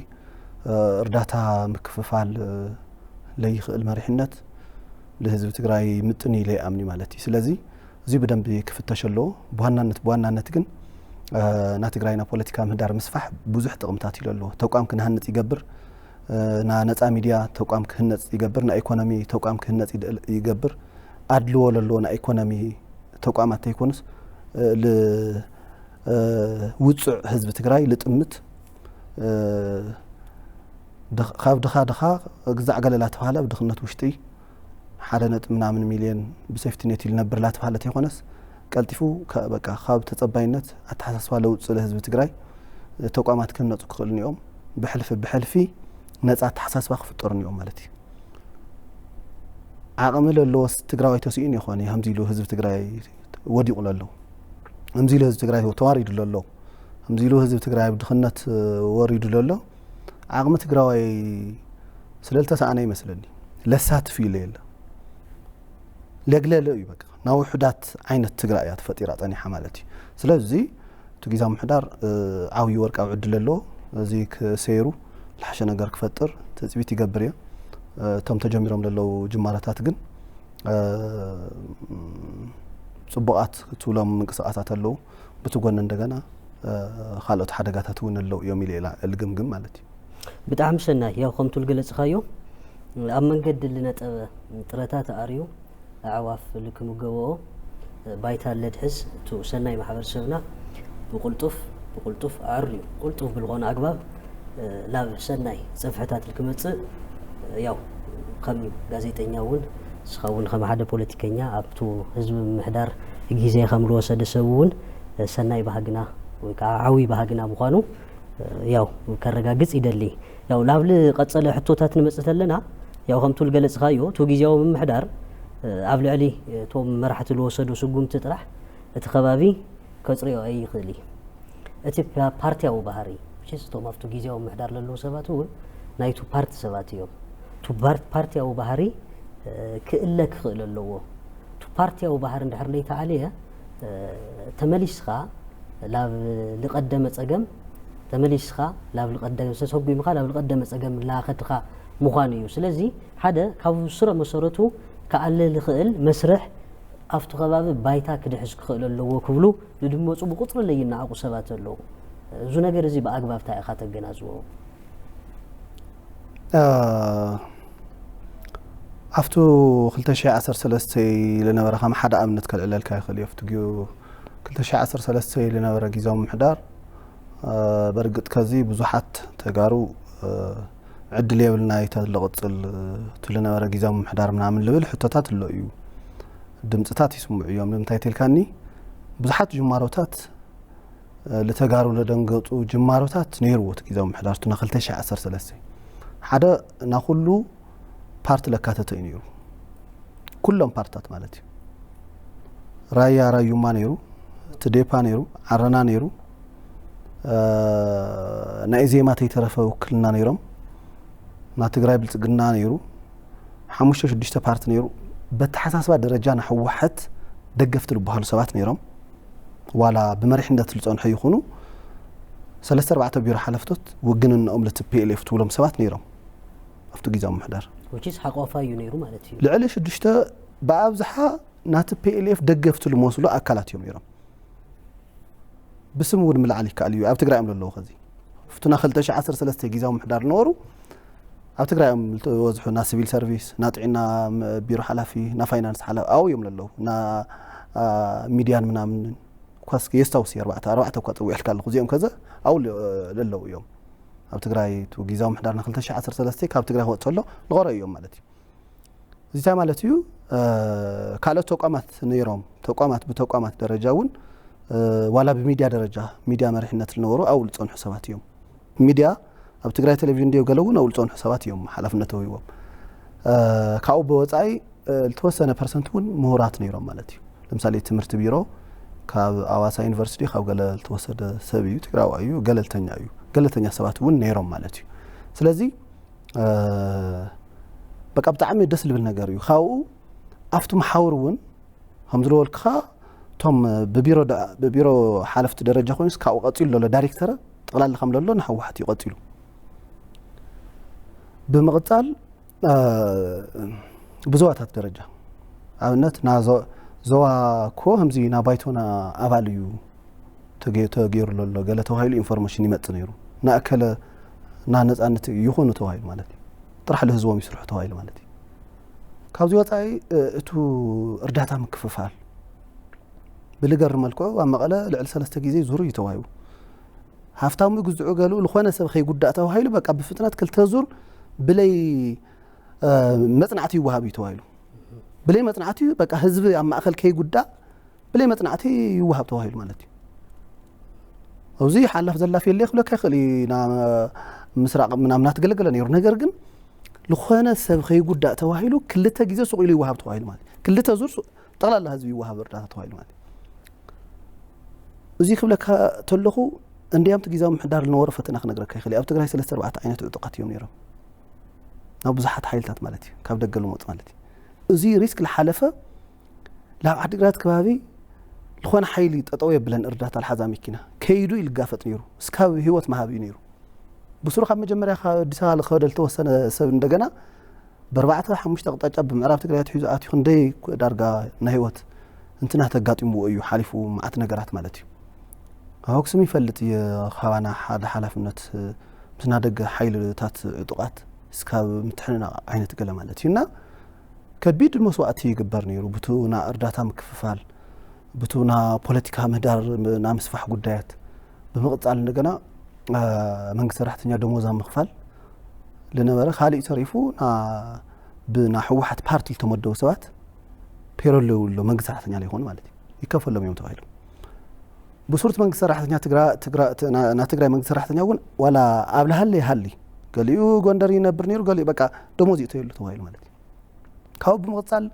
እ፣ እርዳታ ምክፍፋል፣ እ፣ ለይኽእል መሪሕነት ንህዝቢ ትግራይ ምጥን ኢለ ይኣምን ማለት እዩ። ስለዚ እዚ ብደንቢ ክፍተሽ ኣለዎ። ብዋናነት፣ ብዋናነት ግን፣ እ፣ ናይ ትግራይና ፖለቲካ ምህዳር ምስፋሕ ብዙሕ ጥቕምታት እዩ ኣለዎ። ተቋም ክንሃንጽ ይገብር፣ እ፣ ና ነጻ ሚድያ ተቋም ክህነጽ ይገብር፣ ናይ ኢኮኖሚ ተቋም ክህነጽ ይደል-፣ ይገብር። ኣድልዎ ለለዎ ናይ ኢኮኖሚ ተቋማት ተይኮኑስ፣ እ፣ ል-፣ እ፣ ውጹዕ ህዝቢ ትግራይ ልጥምት፣ እ፣ ድኽ-፣ ካብ ድኻ ድኻ ግዛዕ ገለ ላተባህለ ኣብ ድኽነት ውሽጢ ሓደ ነጥቢ ምናምን ሚልዮን ብሴፍቲ ኔት ኢሉ ነብር ላተባህለ ተይኮነስ፣ ቀልጢፉ ከ-፣ በቃ ካብ ተጸባይነት ኣተሓሳስባ ለውጥ ስለ ህዝቢ ትግራይ፣ እ፣ ተቋማት ክህነጹ ክኽእሉ እኒኦም። ብሕልፊ፣ ብሕልፊ ነጻ ኣተሓሳስባ ክፍጠሩ እኒኦም ማለት እዩ። ዓቕሚ ለለዎስ ትግራዋይ ተስኢኑ ይኾን እዩ ከምዚ ኢሉ ህዝቢ ትግራይ ወዲቑ ለሎ? ከምዚ ኢሉ ህዝቢ ትግራይ ተዋሪዱ ለሎ? ከምዚ ኢሉ ህዝቢ ትግራይ ኣብ ድኽነት፣ እ፣ ወሪዱ ለሎ? ዓቕሚ ትግራዋይ ስለ ልተሰኣነ ይመስለኒ። ለሳትፍ እዩ ለየለ። ለግለለ እዩ በቃ። ናይ ውሑዳት ዓይነት ትግራይ እያ ተፈጢራ ጸኒሓ ማለት እዩ። ስለዚ እቲ ጊዛዊ ምሕዳር፣ እ፣ ዓብዪ ወርቃዊ ዕድል ኣለዎ። እዚ ክሰይሩ፣ ዝሓሸ ነገር ክፈጥር ትጽቢት ይገብር እየ። እ፣ እቶም ተጀሚሮም ዘለዉ ጅማሮታት ግን፣ እ፣ ጽቡቓት ትብሎም ምንቅስቓሳት ኣለዉ። ብቲ ጎኒ እንደገና፣ እ፣ ካልኦት ሓደጋታት እውን ኣለዉ እዮም ኢለ ኢላ እልግምግም ማለት እዩ። ብጣዕሚ ሰናይ። ያው ከምቱ ዝገለጽኻዮ፣ ኣብ መንገዲ ዝነጠበ ጥረታት ኣርዩ ኣዕዋፍ ልክምገበኦ ባይታ ለድሕዝ፣ እቱ ሰናይ ማሕበረሰብና ብቕልጡፍ፣ ብቕልጡፍ ኣዕርዩ፣ ቅልጡፍ ብልኾነ ኣግባብ፣ እ፣ ናብ ሰናይ ጸፍሕታት ልክመጽእ፣ እ፣ ያው ከም ጋዜጠኛ እውን፣ ንስኻ እውን ከም ሓደ ፖለቲከኛ፣ ኣብቱ ህዝቢ ምምሕዳር ግዜ ከም ልወሰደ ሰብ እውን፣ እ፣ ሰናይ ባህግና ወይ ከዓ ዓብዪ ባህግና ምዃኑ፣ እ፣ ያው ከረጋግጽ ይደሊ። ያው ናብ ልቐጸለ ሕቶታት ንመጽእ ተለና፣ ያው ከምቱ ልገለጽኻዮ፣ እቱ ግዜያዊ ምምሕዳር፣ እ፣ ኣብ ልዕሊ እቶም መራሕቲ ልወሰዶ ስጉምቲ ጥራሕ እቲ ከባቢ ከጽርዮ ኣይኽእል እዩ። እቲ ፓ-፣ ፓርቲያዊ ባህሪ፣ which is እቶም ኣብቱ ግዜያዊ ምምሕዳር ለለዉ ሰባት እውን ናይቱ ፓርቲ ሰባት እዮም። እቱ ፓር-፣ ፓርቲያዊ ባህሪ፣ እ፣ ክእለ ክኽእል ኣለዎ። እቱ ፓርቲያዊ ባህሪ እንድሕር ለይተዓልየ፣ እ፣ ተመሊስኻ ላብ ልቐደመ ጸገም፣ ተመሊስኻ ላብ ልቐደመ፣ ተሰጒምካ ላብ ልቐደመ ጸገም ላኸድካ ምዃኑ እዩ። ስለዚ ሓደ ካብ ስረ መሰረቱ ክኣለ ልኽእል መስርሕ ኣብቲ ከባቢ ባይታ ክድሕዝ ክኽእል ኣለዎ ክብሉ ዝድመጹ ብቁጽሪ ለይነዓቑ ሰባት ኣለዉ። እዚ ነገር እዚ ብኣግባብ እንታይ ኢኻ ተገናዝቦ? እ፣ ኣብቱ ክልተ ሽሕ ዓሰርተ ሰለስተ ዝነበረ ከም ሓደ ኣብነት ከልዕለልካ ይኽእል እዩ። ኣብቲ ጊ-፣ ክልተ ሽሕ ዓሰርተ ሰለስተ ዝነበረ ግዜያዊ ምምሕዳር፣ እ፣ በርግጥ ከዚ ብዙሓት ተጋሩ፣ እ፣ ዕድል የብልና እዩ ተዝሎ ቅጽል፣ እ፣ እቲ ዝነበረ ግዜያዊ ምምሕዳር ምናምን ልብል ሕቶታት ኣሎ እዩ። ድምፅታት ይስምዑ እዮም። ንምንታይ ትልካኒ? ብዙሓት ጅማሮታት፣ እ፣ ልተጋሩ ለደንገጹ ጅማሮታት ነይርዎ እቲ ግዜያዊ ምምሕዳር፣ እቲ ና ክልተ ሽሕ ዓሰርተ ሰለስተ። ሓደ ና ኩሉ ፓርቲ ለካተተ እዩ ነይሩ። ኩሎም ፓርትታት ማለት እዩ። ራያ ራዩማ ነይሩ፣ ትዴፓ ነይሩ፣ ዓረና ነይሩ፣ እ፣ ናይ ኢዜማ ተይተረፈ ውክልና ነይሮም፣ ናይ ትግራይ ብልጽግና ነይሩ፣ ሓሙሽተ ሽዱሽተ ፓርቲ ነይሩ። በተሓሳስባ ደረጃ ንህወሓት ደገፍቲ ዝበሃሉ ሰባት ነይሮም። ዋላ ብመሪሕነት ዝፀንሑ ይኹኑ፣ ሰለስተ ኣርባዕተ ቢሮ ሓለፍቶት ውግንነኦም ለቲ ፒኤልኤፍ ትብሎም ሰባት ነይሮም ኣብቲ ግዜያዊ ምምሕዳር። ውጪስ ሓቋፋ እዩ ነይሩ ማለት እዩ። ልዕሊ ሽዱሽተ ብኣብዝሓ ናቲ ፒኤልኤፍ ደገፍቲ ዝመስሉ ኣካላት እዮም ነይሮም። ብስም እውን ምልዓል ይከኣል እዩ። ኣብ ትግራይ እዮም ዘለዉ። ከዚ ፍቱና ክልተ ሽሕ ዓሰርተ ሰለስተ ግዜያዊ ምምሕዳር ዝነበሩ ኣብ ትግራይ እዮም ዝበዝሑ። ና ሲቪል ሰርቪስ፣ ና ጥዕና ም- ቢሮ ሓላፊ፣ ና ፋይናንስ ሓላፊ ኣብኡ እዮም ዘለዉ። ና አ፣ ሚድያን ምናምን ኳስ የስታውስ እየ። ኣርባዕተ ኣርባዕተ እኳ ፀዊዕልካ ኣለኹ። እዚኦም ከዘ ኣብኡ ለ- ዘለዉ እዮም። ኣብ ትግራይ እቲ ግዜያዊ ምምሕዳር ና ክልተ ሽሕ ዓሰርተ ሰለስተ ካብ ትግራይ ክወፅእ ከሎ ዝቐረዩ እዮም ማለት እዩ። እዚ እንታይ ማለት እዩ? እ፣ ካልኦት ተቋማት ነይሮም፣ ተቋማት ብተቋማት ደረጃ እውን እ፣ ዋላ ብሚድያ ደረጃ ሚድያ መሪሕነት ዝነበሩ ኣብኡ ዝፀንሑ ሰባት እዮም። ሚድያ ኣብ ትግራይ ቴሌቪዥን ድዮ ገለ እውን ኣብኡ ዝፀንሑ ሰባት እዮም ሓላፍነት ተዋሂቦም። እ፣ ካብኡ ብወፃኢ እ፣ ዝተወሰነ ፐርሰንት እውን ምሁራት ነይሮም ማለት እዩ። ለምሳሌ ትምህርቲ ቢሮ ካብ ኣዋሳ ዩኒቨርሲቲ ካብ ገለ ዝተወሰደ ሰብ እዩ፣ ትግራዋይ እዩ፣ ገለልተኛ እዩ። ገለልተኛ ሰባት እውን ነይሮም ማለት እዩ። ስለዚ እ፣ በቃ ብጣዕሚ ደስ ዝብል ነገር እዩ። ካብኡ ኣብቲ መሓውር እውን ከም ዝበልኩኻ እቶም ብቢሮ ዳ- ብቢሮ ሓለፍቲ ደረጃ ኮይኑስ ካብኡ ቀፂሉ ዘሎ ዳይሬክተር ጠቕላላ ከም ዘሎ ንህወሓት እዩ ቀፂሉ። ብምቕፃል እ፣ ብዞባታት ደረጃ ኣብነት ና ዞ- ዞባ እኮ ከምዚ ና ባይቶና ኣባል እዩ ተገ- ተገይሩ ዘሎ ገለ ተባሂሉ ኢንፎርሜሽን ይመጽእ ነይሩ። ናእከለ ና ነጻነት ይኹኑ ተባሂሉ ማለት እዩ። ጥራሕ ለህዝቦም ይስርሑ ተባሂሉ ማለት እዩ። ካብዚ ወጻኢ እ፣ እቱ እርዳታ ምክፍፋል ብልገር መልክዑ ኣብ መቐለ ልዕሊ ሰለስተ ግዜ ዙሩ እዩ ተዋሂቡ። ሃፍታሙ ግዝዑ ገሉ ዝኾነ ሰብ ከይጉዳእ ተባሂሉ በቃ ብፍጥነት ክልተ ዙር ብለይ እ፣ መጽናዕቲ ይወሃብ እዩ ተባሂሉ። ብለይ መጽናዕቲ በቃ ህዝቢ ኣብ ማእከል ከይጉዳእ ብለይ መጽናዕቲ ይወሃብ ተባሂሉ ማለት እዩ። ኣብዚ ሓላፍ ዘላፍ የለ ክብለካ ይኽእል እዩ። ና ምስራቕ ምናምን ኣትገለገለ ነይሩ። ነገር ግን ዝኾነ ሰብ ከይጉዳእ ተባሂሉ ክልተ ግዜ ሱቕ ኢሉ ይወሃብ ተባሂሉ ማለት እዩ። ክልተ ዙር ሱ- ጠቕላላ ህዝቢ ይወሃብ እርዳታ ተባሂሉ ማለት እዩ። እዚ ክብለካ ተለኹ እንዲያም እቲ ግዜያዊ ምምሕዳር ዝነበሮ ፈተና ክነግረካ ይኽእል እየ። ኣብ ትግራይ ሰለስተ ኣርባዕተ ዓይነት ዕጡቓት እዮም ነይሮም። ናብ ብዙሓት ሓይልታት ማለት እዩ፣ ካብ ደገ ዝመፁ ማለት እዩ። እዚ ሪስክ ዝሓለፈ ናብ ዓዲግራት ከባቢ ዝኾነ ሓይሊ ጠጠው የብለን እርዳታ ልሓዛ መኪና ከይዱ ይልጋፈጥ ነይሩ። እስካብ ህይወት ምሃብ እዩ ነይሩ። ብስሩ ካብ መጀመርያ ካብ ኣዲስ ኣበባ ዝኸደ ዝተወሰነ ሰብ እንደገና ብኣርባዕተ ሓሙሽተ ኣቕጣጫ ብምዕራብ ትግራይ ኣትሒዙ ኣትዩ ክንደይ ዳርጋ ናይ ህይወት እንትና ተጋጢምዎ እዩ ሓሊፉ መዓት ነገራት ማለት እዩ። ኣብ ኣክሱም ይፈልጥ እየ ካባና ሓደ ሓላፍነት ምስና ደገ ሓይልታት ዕጡቓት እስካብ ምትሕንናቕ ዓይነት ገለ ማለት እዩ እና ከቢድ መስዋእቲ ይግበር ነይሩ ብቱ ና እርዳታ ምክፍፋል ብቱ ና ፖለቲካ ምህዳር ና ምስፋሕ ጉዳያት ብምቕፃል እንደገና አ፣ መንግስቲ ሰራሕተኛ ደሞዛ ምኽፋል ዝነበረ ካሊእ ተሪፉ ና- ብና ህወሓት ፓርቲ ዝተመደቡ ሰባት ፔሮል ይብሉ መንግስቲ ሰራሕተኛ ዘይኮኑ ማለት እዩ ይከፈሎም እዮም ተባሂሎም ብሱርት መንግስቲ ሰራሕተኛ ትግራ ትግራ ና ትግራይ መንግስቲ ሰራሕተኛ እውን ዋላ ኣብ ልሃለ ይሃሊ ገሊኡ ጎንደር ይነብር ነይሩ ገሊኡ በቃ ደሞዝ ይእተየሉ ተባሂሉ ማለት እዩ ካብኡ ብምቕፃል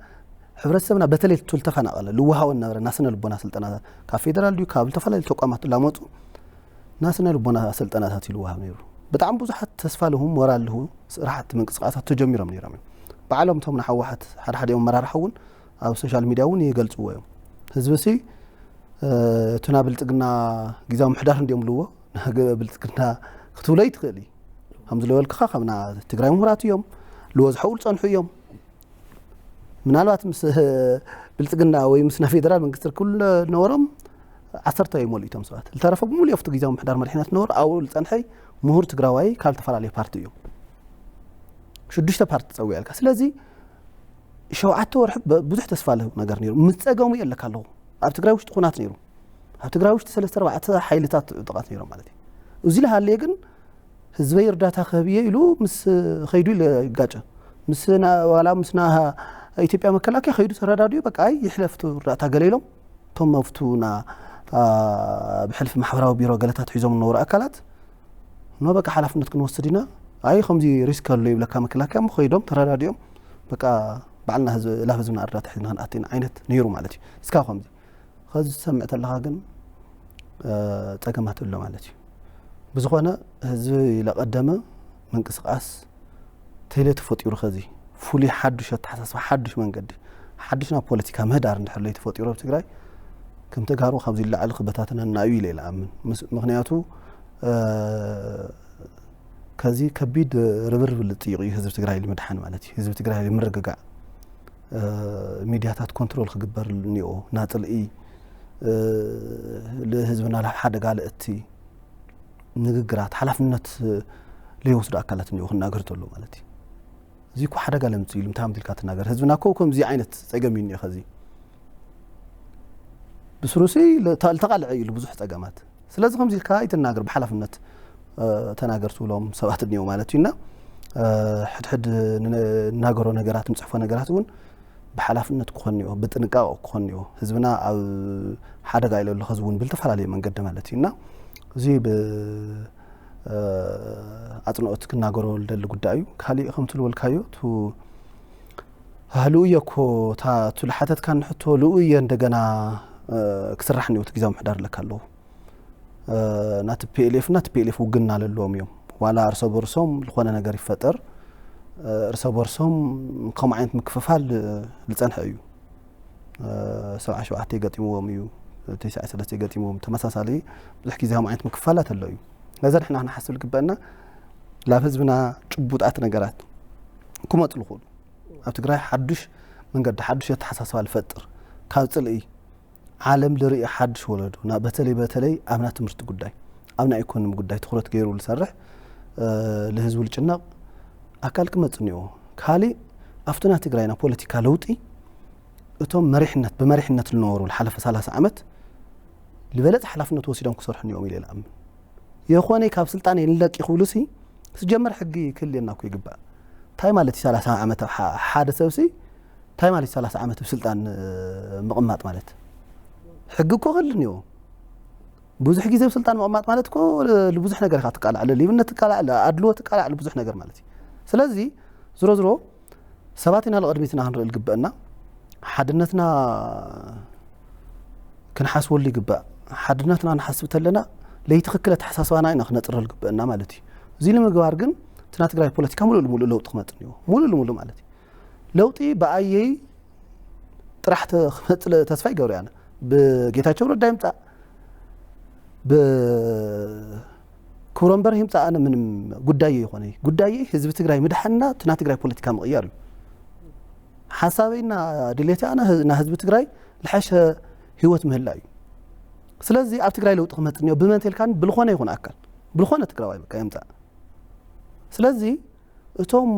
ሕብረተሰብና በተለይ ቱ ዝተፈናቐለ ልወሃወን ነበረ ናስነ ልቦና ስልጠናታት ካብ ፌደራል ድዩ ካብ ዝተፈላለዩ ተቋማት ላመፁ ናስነ ልቦና ስልጠናታት ይልወሃብ ነይሩ ብጣዕሚ ብዙሓት ተስፋ ልሁም ሞራል ልሁ ስራሕቲ ምንቅስቃሳት ተጀሚሮም ነይሮም እዮም ባዕሎም እቶም ንሓወሓት ሓደ ሓደ እዮም መራርሓ እውን ኣብ ሶሻል ሚድያ እውን ይገልፅዎ እዮም ህዝቢ ሲ እቲ ናብ ብልፅግና ግዜያዊ ምሕዳር እንዲዮም ልዎ ብልፅግና ክትብሎ ይትኽእል እዩ ከም ዝለበልክኻ ካብና ትግራይ ምሁራት እዮም ልወዝሐው ዝፀንሑ እዮም ምናልባት ምስ ብልፅግና ወይ ምስ ናይ ፌደራል መንግስቲ ርክብ ዝነበሮም ዓሰርተ ይመሉ እቶም ሰባት ዝተረፈ ብሙሉ ኣብቲ ግዜያዊ ምሕዳር መሪሕነት ዝነበሩ ኣብኡ ዝፀንሐ ምሁር ትግራዋይ ካብ ዝተፈላለዩ ፓርቲ እዮም ሽዱሽተ ፓርቲ ፀዊዐልካ ስለዚ ሸውዓተ ወርሒ ብዙሕ ተስፋ ለህብ ነገር ነይሩ ምስ ፀገሙ ኣለካ ኣለኹ ኣብ ትግራይ ውሽጢ ኩናት ነይሩ ኣብ ትግራይ ውሽጢ ሰለስተ ኣርባዕተ ሓይልታት ዕጡቓት ነይሮም ማለት እዩ እዚ ለሃለየ ግን ህዝበይ እርዳታ ክህብ እየ ኢሉ ምስ ከይዱ ይጋጨ ምስ ዋላ ምስ ና ኢትዮጵያ መከላከያ ከይዱ ተረዳድኡ በቃ ኣይ ይሕለፍቱ እርዳታ ገለ ኢሎም እቶም ኣብቱ ና ብሕልፊ ማሕበራዊ ቢሮ ገለታት ሒዞም ዝነበሩ ኣካላት ኖ በቃ ሓላፍነት ክንወስድ ኢና ኣይ ከምዚ ሪስክ ኣሎ ይብለካ መከላከያ እሞ ከይዶም ተረዳዲኦም በቃ ባዕልና ህዝብ ላብ ህዝብና እርዳታ ሒዝና ክንኣት ኢና ዓይነት ነይሩ ማለት እዩ እስካብ ከምዚ ከዚ ትሰምዕ ተለኻ ግን ጸገማት ኣሎ ማለት እዩ ብዝኾነ ህዝቢ ለቀደመ ምንቅስቃስ ቴሌ ተፈጢሩ ከዚ ፍሉይ ሓዱሽ ኣተሓሳስባ ሓዱሽ መንገዲ ሓዱሽ ናብ ፖለቲካ ምህዳር እንድሕር ለይተፈጢሩ ኣብ ትግራይ ከም ተጋሩ ካብዚ ላዕሊ ክበታተነና እዩ ኢለ ይለኣምን። ምክንያቱ ከዚ ከቢድ ርብርብ ልጥይቕ እዩ ህዝቢ ትግራይ ንምድሓን ማለት እዩ። ህዝቢ ትግራይ ንምርግጋዕ ሚድያታት ኮንትሮል ክግበር እኒኦ፣ ናፅልኢ ልህዝብና ናብ ሓደጋ ልእቲ ንግግራት ሓላፍነት ለይወስዱ ኣካላት እኒኦ ክናገር ተሎ ማለት እዩ። እዚ እኮ ሓደጋ ለምፅእ እዩ። ልምታ ምትልካ ትናገር ህዝብና እኮ ከምዚ ዓይነት ፀገም እዩ እኒኦ። ከዚ ብስሩሲ ልተቃልዐ እዩ ብዙሕ ፀገማት። ስለዚ ከምዚ ኢልካ ኣይትናገር ብሓላፍነት ተናገር ትብሎም ሰባት እኒኦ ማለት እዩና ሕድሕድ ንናገሮ ነገራት ንፅሕፎ ነገራት እውን ብሓላፍነት ክኾን እኒኦ፣ ብጥንቃቄ ክኾን እኒኦ። ህዝብና ኣብ ሓደጋ ኢለ ኣሎ ህዝቢ እውን ብልተፈላለየ መንገዲ ማለት እዩና እዚ ብኣፅንኦት ክናገሮ ልደሊ ጉዳይ እዩ። ካሊእ ከምቲ ዝበልካዮ ልኡየ እኮ እቱ ዝሓተትካኒ ሕቶ ልኡየ እንደገና ክስራሕ እኒኦ እቲ ግዜያዊ ምሕዳር ለካ ኣለዎ ናቲ ፒኤልኤፍ እና ቲፒኤልኤፍ ውግና ለለዎም እዮም። ዋላ እርሰ በርሶም ዝኾነ ነገር ይፈጠር እርሰ በርሶም ከምኡ ዓይነት ምክፍፋል ዝፀንሐ እዩ። ሰብዓ ሸውዓተ ገጢምዎም እዩ፣ ተስዓ ሰለስተ ገጢምዎም ተመሳሳሊ ብዙሕ ግዜ ከምኡ ዓይነት ምክፋላት ኣሎ እዩ። ነዚ ንሕና ክንሓስብ ዝግበአና ላብ ህዝብና ጭቡጣት ነገራት ክመፁ ዝኽእሉ ኣብ ትግራይ ሓዱሽ መንገዲ ሓዱሽ ኣተሓሳስባ ዝፈጥር ካብ ፅልኢ ዓለም ልርኢ ሓድሽ ወለዶ በተለይ በተለይ ኣብ ናይ ትምህርቲ ጉዳይ ኣብ ናይ ኢኮኖሚ ጉዳይ ትኩረት ገይሩ ዝሰርሕ ልህዝቡ ልጭነቕ ኣካል ክመፅ እኒኦ። ካሊእ ኣብቲ ናይ ትግራይና ፖለቲካ ለውጢ እቶም መሪሕነት ብመሪሕነት ዝነበሩ ዝሓለፈ ሰላሳ ዓመት ዝበለፀ ሓላፍነት ወሲዶም ክሰርሑ እኒኦም ኢለ ይኣምን። የኾነ ካብ ስልጣን የንለቅ ክብሉ ሲ ስጀመር ሕጊ ክህልየና እኮ ይግባእ። እንታይ ማለት እዩ ሰላሳ ዓመት ሓደ ሰብ ሲ እንታይ ማለት እዩ ሰላሳ ዓመት ብስልጣን ምቕማጥ ማለት? ሕጊ እኮ ክህሉ እኒኦ። ብዙሕ ግዜ ብስልጣን ምቕማጥ ማለት እኮ ልብዙሕ ነገር ኢኻ ትቃላዕ፣ ልሊብነት ትቃላዕ፣ ኣድልዎ ትቃላዕ፣ ልብዙሕ ነገር ማለት እዩ። ስለዚ ዝሮ ዝሮ ሰባት ኢና ንቕድሚትና ክንርኢ ዝግበአና ሓድነትና ክንሓስበሉ ይግባእ። ሓድነትና ንሓስብ ተለና ለይትኽክል ኣተሓሳስባና ኢና ክነፅረ ዝግበአና ማለት እዩ። እዚ ንምግባር ግን እቲ ናይ ትግራይ ፖለቲካ ሙሉእ ልሙሉእ ለውጢ ክመፅእ እኒኦ። ሙሉእ ልሙሉእ ማለት እዩ። ለውጢ ብኣየይ ጥራሕ ክመፅእ ተስፋ ይገብር ኣነ። ብጌታቸው ረዳ ይምፃእ ብክብሮም በርህ ይምፃእ ኣነ ምንም ጉዳየይ ይኾነ። ጉዳየይ ህዝቢ ትግራይ ምድሓንና እቲ ናይ ትግራይ ፖለቲካ ምቕያር እዩ። ሓሳበይና ድሌተይ ኣነ ናይ ህዝቢ ትግራይ ዝሓሸ ህይወት ምህላ እዩ። ስለዚ ኣብ ትግራይ ለውጢ ክመፅእ እኒኦ ብመን ተልካኒ ብልኾነ ይኹን ኣካል ብልኾነ ትግራዋይ በቃ ይምፃእ። ስለዚ እቶም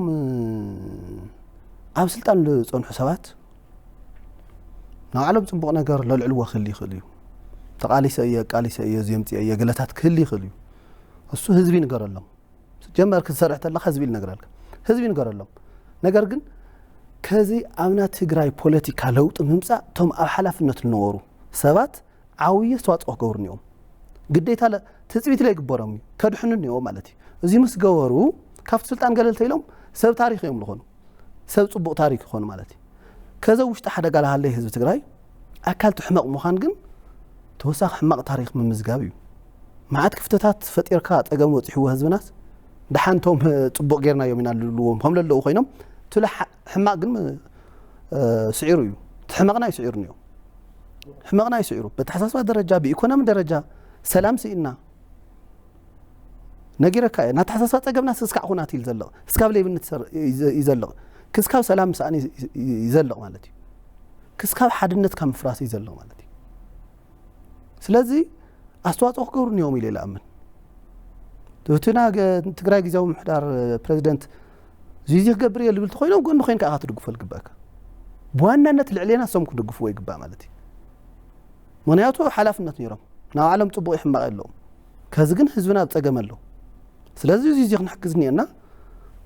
ኣብ ስልጣን ዝፀንሑ ሰባት ንባዕሎም ፅቡቕ ነገር ለልዕልዎ ክህሊ ይኽእል እዩ። ተቓሊሰ እየ ኣቃሊሰ እየ እዚ ኣምፂኤ እየ ገለታት ክህሊ ይኽእል እዩ። እሱ ህዝቢ ይንገረሎም። ጀመር ክትሰርሕ ተለካ ህዝቢ ይነግረልካ። ህዝቢ ይንገረሎም። ነገር ግን ከዚ ኣብ ናይ ትግራይ ፖለቲካ ለውጢ ምምፃእ እቶም ኣብ ሓላፍነት ዝነበሩ ሰባት ዓብዪ ኣስተዋፅኦ ክገብሩ እኒኦም። ግዴታ ትፅቢት ለይግበሮም እዩ ከድሕኑ እኒኦ ማለት እዩ። እዚ ምስ ገበሩ ካብቲ ስልጣን ገለል ተይሎም ሰብ ታሪኽ እዮም ዝኾኑ፣ ሰብ ፅቡቕ ታሪክ ይኾኑ ማለት እዩ። ከዚ ውሽጢ ሓደጋ ላሃለይ ህዝቢ ትግራይ ኣካል እቲ ሕመቕ ምዃን ግን ተወሳኺ ሕማቕ ታሪክ ምምዝጋብ እዩ። መዓት ክፍተታት ፈጢርካ ፀገም ወፂሕዎ ህዝብናስ ደሓን እቶም ፅቡቕ ጌርናዮም ኢና ልብልዎም ከም ለለዉ ኮይኖም ትሎ ሕማቕ ግን ስዒሩ እዩ። እቲ ሕመቕና ይስዒሩ እዮም። ሕመቕና ይስዒሩ በተሓሳስባ ደረጃ ብኢኮኖሚ ደረጃ ሰላም ስኢና ነጊረካ እየ። ናተሓሳስባ ጸገምና ስስካዕ ኩናት እዩ ዘልቕ። ስካብ ሌብነት ይዘልቕ። ክስካብ ሰላም ምስኣን ይዘልቕ ማለት እዩ። ክስካብ ሓድነት ካብ ምፍራስ ይዘልቕ ማለት እዩ። ስለዚ ኣስተዋፅኦ ክገብሩ እኒኦም ኢለ ይለኣምን። እቲ ና ትግራይ ግዜያዊ ምሕዳር ፕሬዚደንት ዚዚ ክገብር እየ ልብል ተኮይኖም ጎኒ ኮይንካ ኢኻ ትድግፎ ልግበእካ። ብዋናነት ልዕሌና እሶም ክድግፍዎ ይግባእ ማለት እዩ። ምክንያቱ ሓላፍነት ነይሮም ናብ ዓለም ፅቡቕ ይሕማቕ ኣለዎም። ከዚ ግን ህዝብና ኣብ ፀገም ኣሎ። ስለዚ እዚ እዚ ክንሕግዝ እኒአና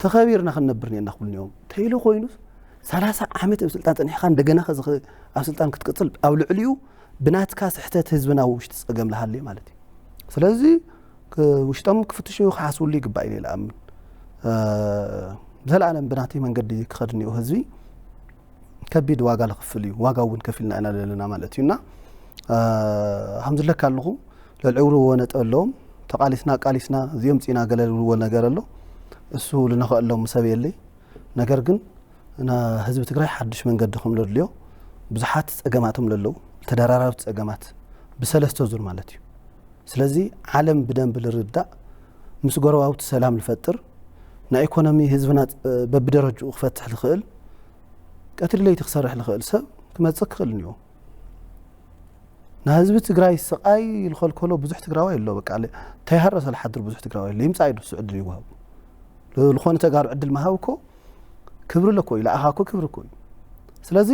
ተኸቢርና ክንነብር እኒአና ክብሉ እኒኦም ተይሉ ኮይኑ ሰላሳ ዓመት ኣብ ስልጣን ፀኒሕካ እንደገና ከዚ ኣብ ስልጣን ክትቅፅል ኣብ ልዕሊኡ ብናትካ ስሕተት ህዝብና ውሽጢ ፀገም ልሃለዩ ማለት እዩ። ስለዚ ውሽጦም ክፍትሹ ክሓስብሉ ይግባእ ኢለ ይለኣምን። ብዘለኣለም ብናተይ መንገዲ ክኸድ እኒኦ ህዝቢ ከቢድ ዋጋ ልኽፍል እዩ። ዋጋ እውን ከፊልና ኢና ዘለና ማለት እዩ። እና ከም ዝለካ ኣለኹ ለልዕውርዎ ነጥብ ኣለዎም። ተቃሊስና ቃሊስና እዚኦም ፅና ገለ ዝብልዎ ነገር ኣሎ። እሱ ልነኸእሎም ሰብ የለይ። ነገር ግን ንህዝቢ ትግራይ ሓድሽ መንገዲ ከም ዘድልዮ፣ ብዙሓት ጸገማቶም ለለዉ፣ ተደራራቢ ጸገማት ብሰለስተ ዙር ማለት እዩ። ስለዚ ዓለም ብደንብ ልርዳእ፣ ምስ ጎረባብቲ ሰላም ልፈጥር፣ ናይ ኢኮኖሚ ህዝብና በብደረጅኡ ክፈትሕ ልኽእል፣ ቀትሪ ለይቲ ክሰርሕ ልኽእል ሰብ ክመጽእ ክኽእል እኒኦ። ንህዝቢ ትግራይ ስቓይ ልኸልከሎ ብዙሕ ትግራዋይ ኣሎ። በቃ ተይሃረሰ ልሓድር ብዙሕ ትግራዋይ ኣሎ። ይምጻእ ኢሉ እሱ ዕድል ይወሃቡ። ዝኾነ ተጋሩ ዕድል ምሃብ እኮ ክብሪ ኣለኮ እዩ፣ ለኣኻ እኮ ክብሪ እኮ እዩ። ስለዚ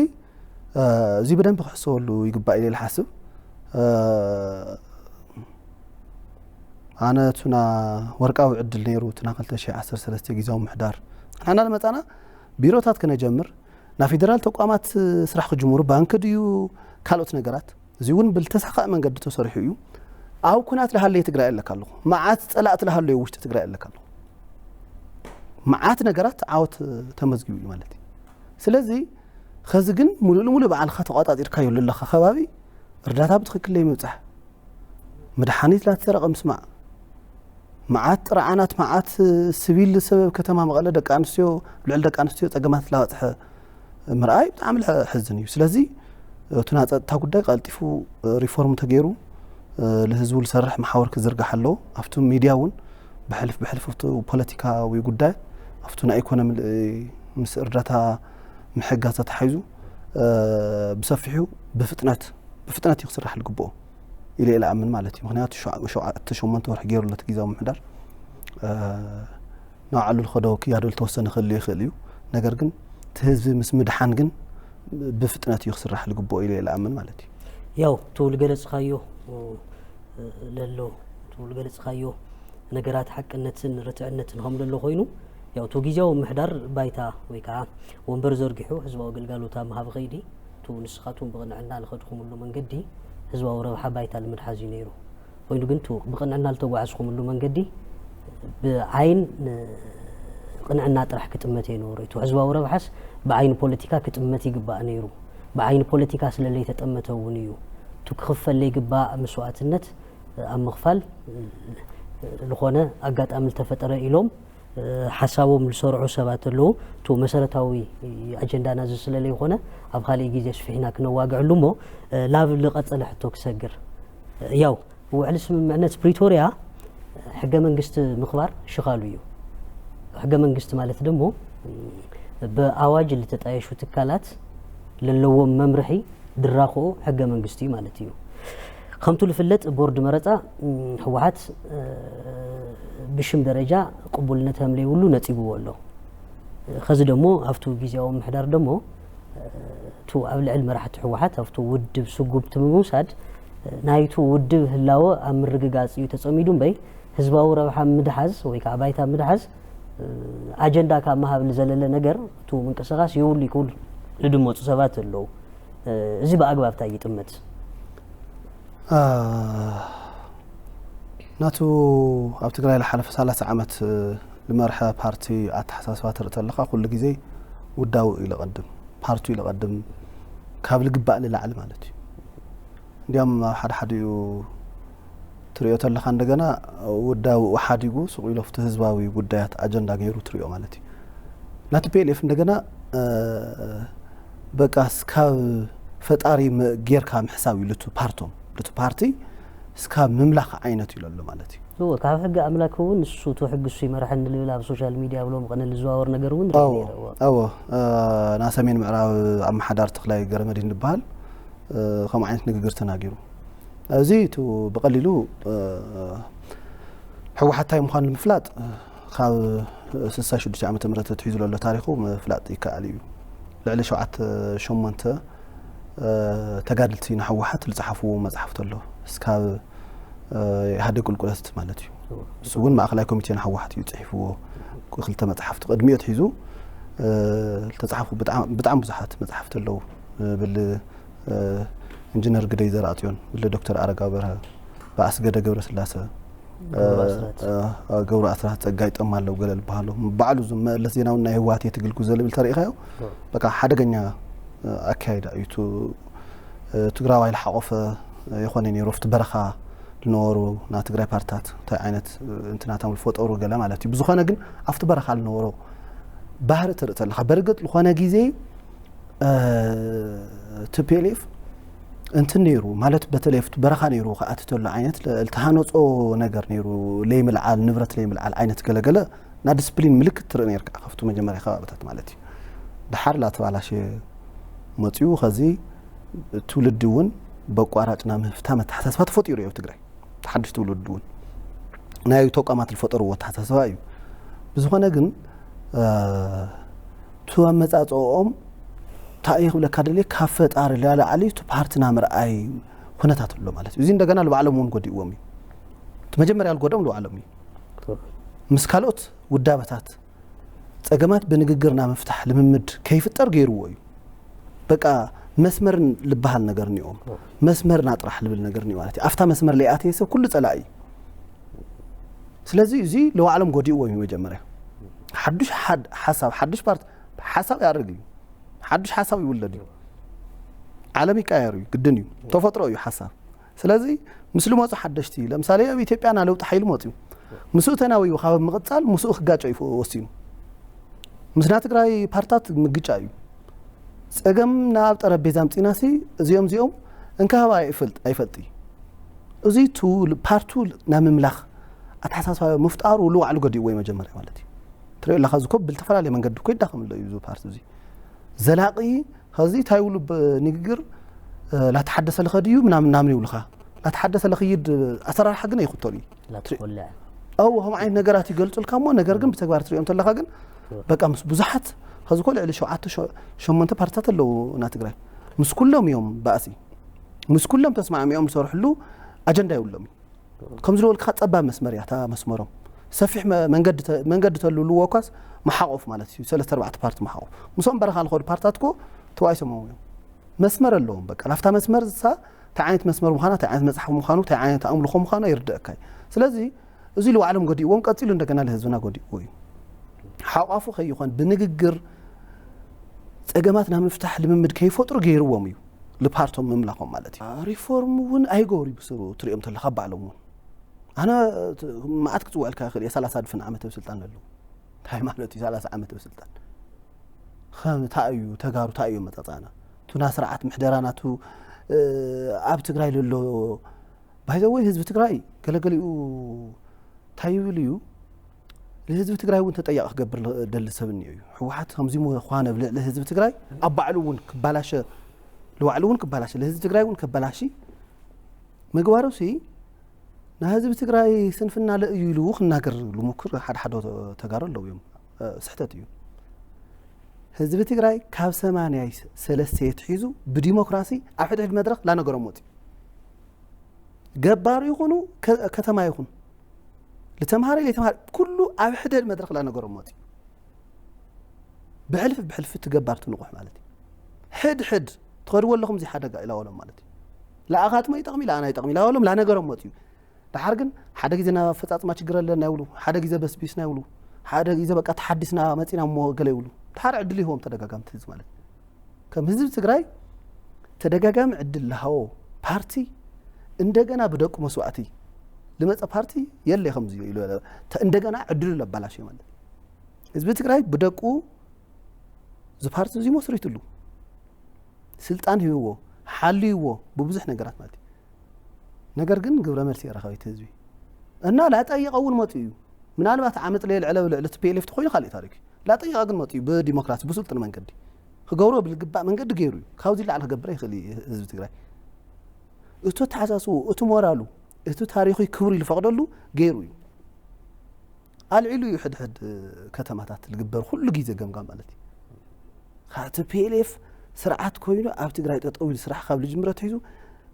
እዚ ብደንብ ክሕሰበሉ ይግባእ ኢለ ልሓስብ። ኣነ ቱና ወርቃዊ ዕድል ነይሩ፣ ቱና ክልተ ሺሕ ዓሰርተ ሰለስተ ግዜያዊ ምሕዳር ንሕና ልመጻና ቢሮታት ክነጀምር፣ ናብ ፌደራል ተቋማት ስራሕ ክጅምሩ፣ ባንክ ድዩ ካልኦት ነገራት፣ እዚ እውን ብልተሳኻእ መንገዲ ተሰሪሑ እዩ። ኣብ ኩናት ልሃለየ ትግራይ ኣለካ ኣለኹ፣ መዓት ጸላእቲ ልሃለዩ ውሽጢ ትግራይ ኣለካ ኣለኹ፣ መዓት ነገራት ዓወት ተመዝጊቡ እዩ ማለት እዩ። ስለዚ ኸዚ ግን ሙሉእ ንሙሉእ በዓልኻ ተቋጻጺርካዮ ዘለኻ ከባቢ እርዳታ ብትኽክል ለይምብጻሕ፣ መድሓኒት ላተሰረቐ ምስማዕ፣ መዓት ጥርዓናት፣ መዓት ስቪል ሰበብ ከተማ መቐለ ደቂ ኣንስትዮ፣ ልዕሊ ደቂ ኣንስትዮ ጸገማት ላበጽሐ ምርኣይ ብጣዕሚ ለሕዝን እዩ። ስለዚ እቲ ናይ ጸጥታ ጉዳይ ቀልጢፉ ሪፎርም ተገይሩ ልህዝቡ ልሰርሕ መሓወር ክዝርጋሕ ኣለዎ። ኣብቲ ሚድያ እውን ብሕልፍ ብሕልፍ ኣብቲ ፖለቲካዊ ጉዳይ ኣብቲ ናይ ኢኮኖሚ ምስ እርዳታ ምሕጋዝ ተታሒዙ ብሰፊሑ ብፍጥነት ብፍጥነት እዩ ክስራሕ ልግብኦ ኢለ ኢለ ኣምን ማለት እዩ። ምክንያቱ ሸውዓተ ሸሞንተ ወርሒ ገይሩ ለቲ ግዜያዊ ምሕዳር ንባዕሉ ልኸዶ ክያዶ ልተወሰነ ክህሉ ይኽእል እዩ። ነገር ግን እቲ ህዝቢ ምስ ምድሓን ግን ብፍጥነት እዩ ክስራሕ ልግብኦ ኢለ ኢለ ኣምን ማለት እዩ። ያው ትብል ገለጽካዮ ለሎ ትብል ገለጽካዮ ነገራት ሓቅነትን ርትዕነትን ከም ለሎ ኮይኑ ያው እቲ ግዜያዊ ምሕዳር ባይታ ወይ ከዓ ወንበር ዘርጊሑ ህዝባዊ ግልጋሎት ኣብ ምሃብ ኸይዲ እቱ ንስኻትኩም ብቕንዕና ልኸድኩምሉ መንገዲ ህዝባዊ ረብሓ ባይታ ልምድሓዝ እዩ ነይሩ። ኮይኑ ግን እቱ ብቕንዕና ልተጓዓዝኩምሉ መንገዲ ብዓይን ቅንዕና ጥራሕ ክጥመት የነበሮ። እቲ ህዝባዊ ረብሓስ ብዓይኒ ፖለቲካ ክጥመት ይግባእ ነይሩ። ብዓይኒ ፖለቲካ ስለ ለይተጠመተ እውን እዩ እቱ ክኽፈል ለይግባእ መስዋእትነት ኣብ ምኽፋል ዝኾነ ኣጋጣሚ ልተፈጠረ ኢሎም ሓሳቦም ዝሰርዑ ሰባት ኣለዉ። እቱ መሰረታዊ ኣጀንዳና እዚ ስለ ለይኾነ ኣብ ካሊእ ግዜ ስፊሕና ክነዋግዐሉ እሞ ላብ ልቐጸለ ሕቶ ክሰግር ያው ውዕሊ ስምምዕነት ፕሪቶርያ ሕገ መንግስቲ ምኽባር ሽኻሉ እዩ። ሕገ መንግስቲ ማለት ደሞ ብኣዋጅ ልተጣየሹ ትካላት ለለዎም መምርሒ ድራኽኡ ሕገ መንግስቲ እዩ ማለት እዩ። ከምቱ ልፍለጥ ቦርድ መረፃ ህወሓት ብሽም ደረጃ ቅቡልነት ከም ለይብሉ ነፂግዎ ኣሎ። ኸዚ ደሞ ኣብቱ ግዜያዊ ምሕዳር ደሞ እቱ ኣብ ልዕሊ መራሕቲ ህወሓት ኣብቱ ውድብ ስጉምቲ ብምውሳድ ናይቱ ውድብ ህላወ ኣብ ምርግጋፅ እዩ ተፀሚዱ እምበይ ህዝባዊ ረብሓ ምድሓዝ ወይ ከዓ ባይታ ምድሓዝ ኣጀንዳ ካብ ምሃብ ዘለለ ነገር እቱ ምንቅስቃስ የብሉ ይክብሉ ልድመፁ ሰባት ኣለዉ። እዚ ብኣግባብ እንታይ ይጥመት? ናቱ ኣብ ትግራይ ዝሓለፈ ሰላሳ ዓመት ዝመርሐ ፓርቲ ኣተሓሳስባ ትርኢ ተለኻ ኩሉ ግዜ ውዳዊ እዩ ለቐድም፣ ፓርቱ እዩ ለቐድም ካብ ልግባእ ንላዕሊ ማለት እዩ። እንዲያም ኣብ ሓደ ሓዲኡ ትሪኦ ተለኻ እንደገና ውዳዊኡ ሓዲጉ ስቕ ኢሉ ኣብቲ ህዝባዊ ጉዳያት ኣጀንዳ ገይሩ ትሪኦ ማለት እዩ። ናቲ ፒኤልኤፍ እንደገና በቃ ስካብ ፈጣሪ ጌርካ ምሕሳብ እዩ ልቱ ፓርቶም ልቱ ፓርቲ ስካብ ምምላኽ ዓይነት እዩ ለሎ ማለት እዩ። እወ ካብ ሕጊ ኣምላክ እውን ንሱ እቱ ሕጊ እሱ ይመርሐኒ ልብል ኣብ ሶሻል ሚድያ ብሎም ቀነ ልዘዋወር ነገር እውን ርእ ነይረ። እወ ና ሰሜን ምዕራብ ኣመሓዳር ተክላይ ገረመድህን ዝበሃል ከምኡ ዓይነት ንግግር ተናጊሩ። እዚ እቱ ብቐሊሉ ህወሓት እንታይ ምዃኑ ንምፍላጥ ካብ ስልሳ ሽዱሽተ ዓመተ ምህረት ኣትሒዙ ዘሎ ታሪኹ ምፍላጥ ይከኣል እዩ። ልዕሊ ሸውዓተ ሸሞንተ ተጋድልቲ ንህወሓት ዝፀሓፍዎ መፅሓፍቲ ኣሎ። እስካብ ኢህኣዴግ ቁልቁለት ማለት እዩ። እሱ እውን ማእኸላይ ኮሚቴ ንህወሓት እዩ ፅሒፍዎ። ክልተ መፅሓፍቲ ቅድሚኡ ኣትሒዙ ዝተፅሓፉ ብጣዕሚ ብዙሓት መፅሓፍቲ ኣለዉ። ብል ኢንጂነር ግደይ ዘርኣጽዮን፣ ብለ ዶክተር ኣረጋዊ በርሀ፣ ብኣስገደ ገብረስላሰ፣ ገብሩ ኣስራት፣ ጸጋይ ጠማለው ገለ ዝበሃሉ ባዕሉ እዞም መለስ ዜናዊ ናይ ህወሓት እየ ትግል ጉዞ ልብል ተሪኢኻዮ። በቃ ሓደገኛ ኣካይዳ እዩ። ትግራዋይ ዝሓቆፈ የኾነ ነይሩ ኣብቲ በረኻ ዝነበሩ ናይ ትግራይ ፓርትታት እንታይ ዓይነት እንትናቶም ዝፈጠሩ ገለ ማለት እዩ። ብዝኾነ ግን ኣብቲ በረኻ ዝነበሩ ባህሪ ትርኢ ተለኻ በርግጥ ዝኾነ ግዜ ቲፒኤልኤፍ እንትን ነይሩ ማለት በተለይ ኣብቲ በረኻ ነይሩ ክኣቲ ተሎ ዓይነት ዝተሃነፆ ነገር ነይሩ ለይምልዓል ንብረት ለይምልዓል ዓይነት ገለገለ ና ዲስፕሊን ምልክት ትርኢ ነርካ ካብቲ መጀመርያ ከባብታት ማለት እዩ ድሓር ላተባላሸ መፅኡ ከዚ ትውልዲ እውን በቋራጭ ናብ ምህፍታ መተሓሳስባ ተፈጢሩ እዩ ኣብ ትግራይ ሓድሽ ትውልዲ እውን ናይ ተቋማት ዝፈጠርዎ ኣተሓሳስባ እዩ ብዝኾነ ግን ቱ ኣመፃፅኦም እንታይ ክብለካ ደልየ ካብ ፈጣሪ ላላዓሊ እቲ ፓርትና ምርኣይ ኩነታት ኣሎ ማለት እዩ እዚ እንደገና ንባዕሎም እውን ጎዲእዎም እዩ እቲ መጀመርያ ዝጎድኦም ንባዕሎም እዩ ምስ ካልኦት ውዳበታት ፀገማት ብንግግር ናብ ምፍታሕ ልምምድ ከይፍጠር ገይርዎ እዩ በቃ መስመርን ልበሃል ነገር እኒኦም መስመርና ጥራሕ ልብል ነገር እኒኦ ማለት እዩ ኣብታ መስመር ለይኣተየ ሰብ ኩሉ ፀላኢ እዩ ስለዚ እዚ ለባዕሎም ጎዲእዎም እዩ መጀመርያ ሓዱሽ ሓድ- ሓሳብ ሓዱሽ ፓርቲ ሓሳብ ያርግ እዩ ሓዱሽ ሓሳብ ይውለድ እዩ ዓለም ይቀያየር እዩ ግድን እዩ ተፈጥሮ እዩ ሓሳብ ስለዚ ምስ ልመፁ ሓደሽቲ ለምሳሌ ኣብ ኢትዮጵያ ና ለውጢ ሓይሊ መፅዩ ምስኡ ተናዊዩ ካብ ምቕፃል ምስኡ ክጋጨ እዩ ወሲኑ ምስና ትግራይ ፓርታት ምግጫ እዩ ፀገም ናብ ጠረጴዛ ምፂናሲ እዚኦም እዚኦም እንካባ ኣይፈልጥ ኣይፈልጥ እዩ እዚ ቱ ፓርቱ ናብ ምምላኽ ኣተሓሳስባ ምፍጣሩ ንባዕሉ ገዲእዎ እዩ መጀመርያ ማለት እዩ ትሪኦ ኣለካ ዝኮ ብልተፈላለየ መንገዲ እኮ ይዳኸም ኣሎ እዩ ፓርቲ እዚ ዘላቂ ከዚ እንታይ ይብሉ ንግግር ላተሓደሰ ለኸ ድዩ ምናምን ምናምን ይብሉካ ላተሓደሰ ለኽይድ ኣሰራርሓ ግን ኣይክተሉ እዩ ላትቆልዕ ኣው ከም ዓይነት ነገራት ይገልፁልካ እሞ ነገር ግን ብተግባር ትሪኦ እንተለካ ግን በቃ ምስ ብዙሓት ከዚ ኮ ልዕሊ ሸውዓተ ሸሞንተ ፓርትታት ኣለዉ ና ትግራይ ምስ ኩሎም እዮም ባእሲ ምስ ኩሎም ተስማዕሚዖም ዝሰርሕሉ ኣጀንዳ የብሎም እዩ ከም ዝበልካ ጸባብ መስመር እያ እታ መስመሮም ሰፊሕ መንገዲ ተልውልዎ እኳስ መሓቆፍ ማለት እዩ ሰለስተ ኣርባዕተ ፓርቲ መሓቆፍ ምስኦም በረኻ ዝኸዱ ፓርታት እኮ ተዋይሶም እዮም መስመር ኣለዎም በቃ ናፍታ መስመር ዝሳ እንታይ ዓይነት መስመር ምዃና እንታይ ዓይነት መፅሓፍ ምዃኑ እንታይ ዓይነት ኣምልኾ ምዃኑ ይርደእካ እዩ ስለዚ እዚ ንባዕሎም ጎዲእዎም ቀፂሉ እንደገና ንህዝብና ጎዲእዎ እዩ ሓቋፉ ከይኾን ብንግግር ፀገማት ናብ ምፍታሕ ልምምድ ከይፈጥሩ ገይርዎም እዩ ልፓርቶም ምምላኾም ማለት እዩ ሪፎርም እውን ኣይገብሩ ብስሩ ትሪኦም ተለካ ባዕሎም እውን ኣነ መዓት ክፅውዕልካ ይኽእል እየ ሰላሳ ድፍን ዓመት ኣብ ስልጣን ኣለዉ እንታይ ማለት እዩ ሰላሳ ዓመት ኣብ ስልጣን ከምታ እዩ ተጋሩ ታ እዩ መፃፃና ቱና ስርዓት ምሕደራ ናቱ ኣብ ትግራይ ለሎ ባይዘወይ ህዝቢ ትግራይ ገለገሊኡ እንታይ ይብል እዩ ንህዝቢ ትግራይ እውን ተጠያቂ ክገብር ደሊ ሰብ እኒኦ እዩ ህወሓት ከምዚ ምዃነ ኣብ ልዕሊ ህዝቢ ትግራይ ኣብ ባዕሉ እውን ክባላሸ ንባዕሉ እውን ክባላሸ ንህዝቢ ትግራይ እውን ከበላሺ ምግባሩ ሲ ንህዝቢ ትግራይ ስንፍና ለእዩ ኢሉ ክናገር ልሙክር ሓደ ሓደ ተጋሩ ኣለዉ እዮም ስሕተት እዩ ህዝቢ ትግራይ ካብ ሰማንያ ሰለስተ የትሒዙ ብዲሞክራሲ ኣብ ሕድሕድ መድረክ ላነገሮም ወፂ ገባር ይኹኑ ከተማ ይኹን ልተምሃረ ለተምሃረ ኩሉ ኣብ ሕድሕድ መድረክ ላነገሮም ወፂ ብሕልፊ ብሕልፊ ትገባር ትንቑሕ ማለት እዩ ሕድ ሕድ ትኸድዎ ኣለኹም እዚ ሓደጋ ኢላወሎም ማለት እዩ ለኣኻትሞ ይጠቕሚ ለኣና ይጠቕሚ ኢላወሎም ላነገሮም ወፂ እዩ ድሓር ግን ሓደ ግዜ ናብ ኣፈፃፅማ ችግር ኣለና ይብሉ ሓደ ግዜ በስቢስና ይብሉ ሓደ ግዜ በቃ ተሓዲስና መፂና እሞ ገለ ይብሉ ድሓር ዕድል ይህቦም ተደጋጋምቲ ህዝቢ ማለት ከም ህዝቢ ትግራይ ተደጋጋሚ ዕድል ለሃቦ ፓርቲ እንደገና ብደቁ መስዋእቲ ልመፀ ፓርቲ የለ ከምዚ ኢሉ እንደገና ዕድሉ ለባላሽ ማለት ህዝቢ ትግራይ ብደቁ እዚ ፓርቲ እዚ መስሪትሉ ስልጣን ሂብዎ ሓልይዎ ብብዙሕ ነገራት ማለት እዩ ነገር ግን ግብረ መልሲ የረኸበ እቲ ህዝቢ እና ላጠየቐ እውን መፅኡ እዩ ምናልባት ዓመፅ ለየልዕለ ልዕሊ እቲ ፒኤልኤፍ ተኮይኑ ካሊእ ታሪክ እዩ ላጠየቐ ግን መፅኡ ብዲሞክራሲ ብስልጡን መንገዲ ክገብሮ ብልግባእ መንገዲ ገይሩ እዩ ካብዚ ላዕሊ ክገብረ ይኽእል እዩ ህዝቢ ትግራይ እቲ ተሓሳስቡ እቲ ሞራሉ እቲ ታሪኹ ክብሩ ዝፈቕደሉ ገይሩ እዩ ኣልዒሉ እዩ ሕድሕድ ከተማታት ዝግበር ኩሉ ግዜ ገምጋም ማለት እዩ እቲ ፒኤልኤፍ ስርዓት ኮይኑ ኣብ ትግራይ ጠጠው ኢሉ ስራሕ ካብ ልጅምረ ትሒዙ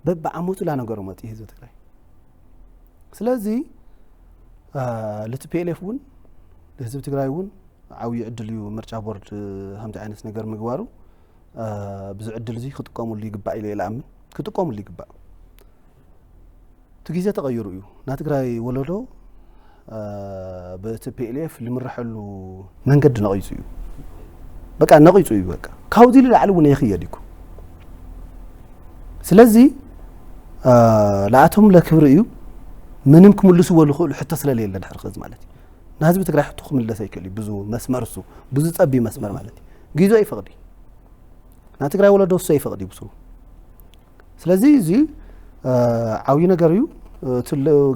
በብዓመቱ ላነገሮ መፅኡ ህዝቢ ትግራይ ስለዚ ልቲ ፒኤልኤፍ እውን ህዝቢ ትግራይ እውን ዓብዪ ዕድል እዩ ምርጫ ቦርድ ከምዚ ዓይነት ነገር ምግባሩ ብዚ ዕድል እዚ ክጥቀሙሉ ይግባእ ኢለ ይለኣምን ክጥቀሙሉ ይግባእ እቲ ግዜ ተቐይሩ እዩ ናይ ትግራይ ወለዶ በቲ ፒኤልኤፍ ልምረሐሉ መንገዲ ነቒፁ እዩ በቃ ነቒፁ እዩ በቃ ካብዚ ንላዕሊ እውን የኽየድ ይኩ ስለዚ ንኣቶም ለክብሪ እዩ ምንም ክምልስዎ ዝኽእሉ ሕቶ ስለለየለ ድሕሪ ኸዚ ማለት እዩ ንህዝቢ ትግራይ ሕቶ ክምለስ ኣይክእል እዩ። ብዙ መስመር እሱ ብዙ ጸቢብ መስመር ማለት እዩ። ጊዞ ይፈቕዲ ናይ ትግራይ ወለዶ እሱ ይፈቕዲ ብሱ ስለዚ እዚ ዓብዪ ነገር እዩ። እቲ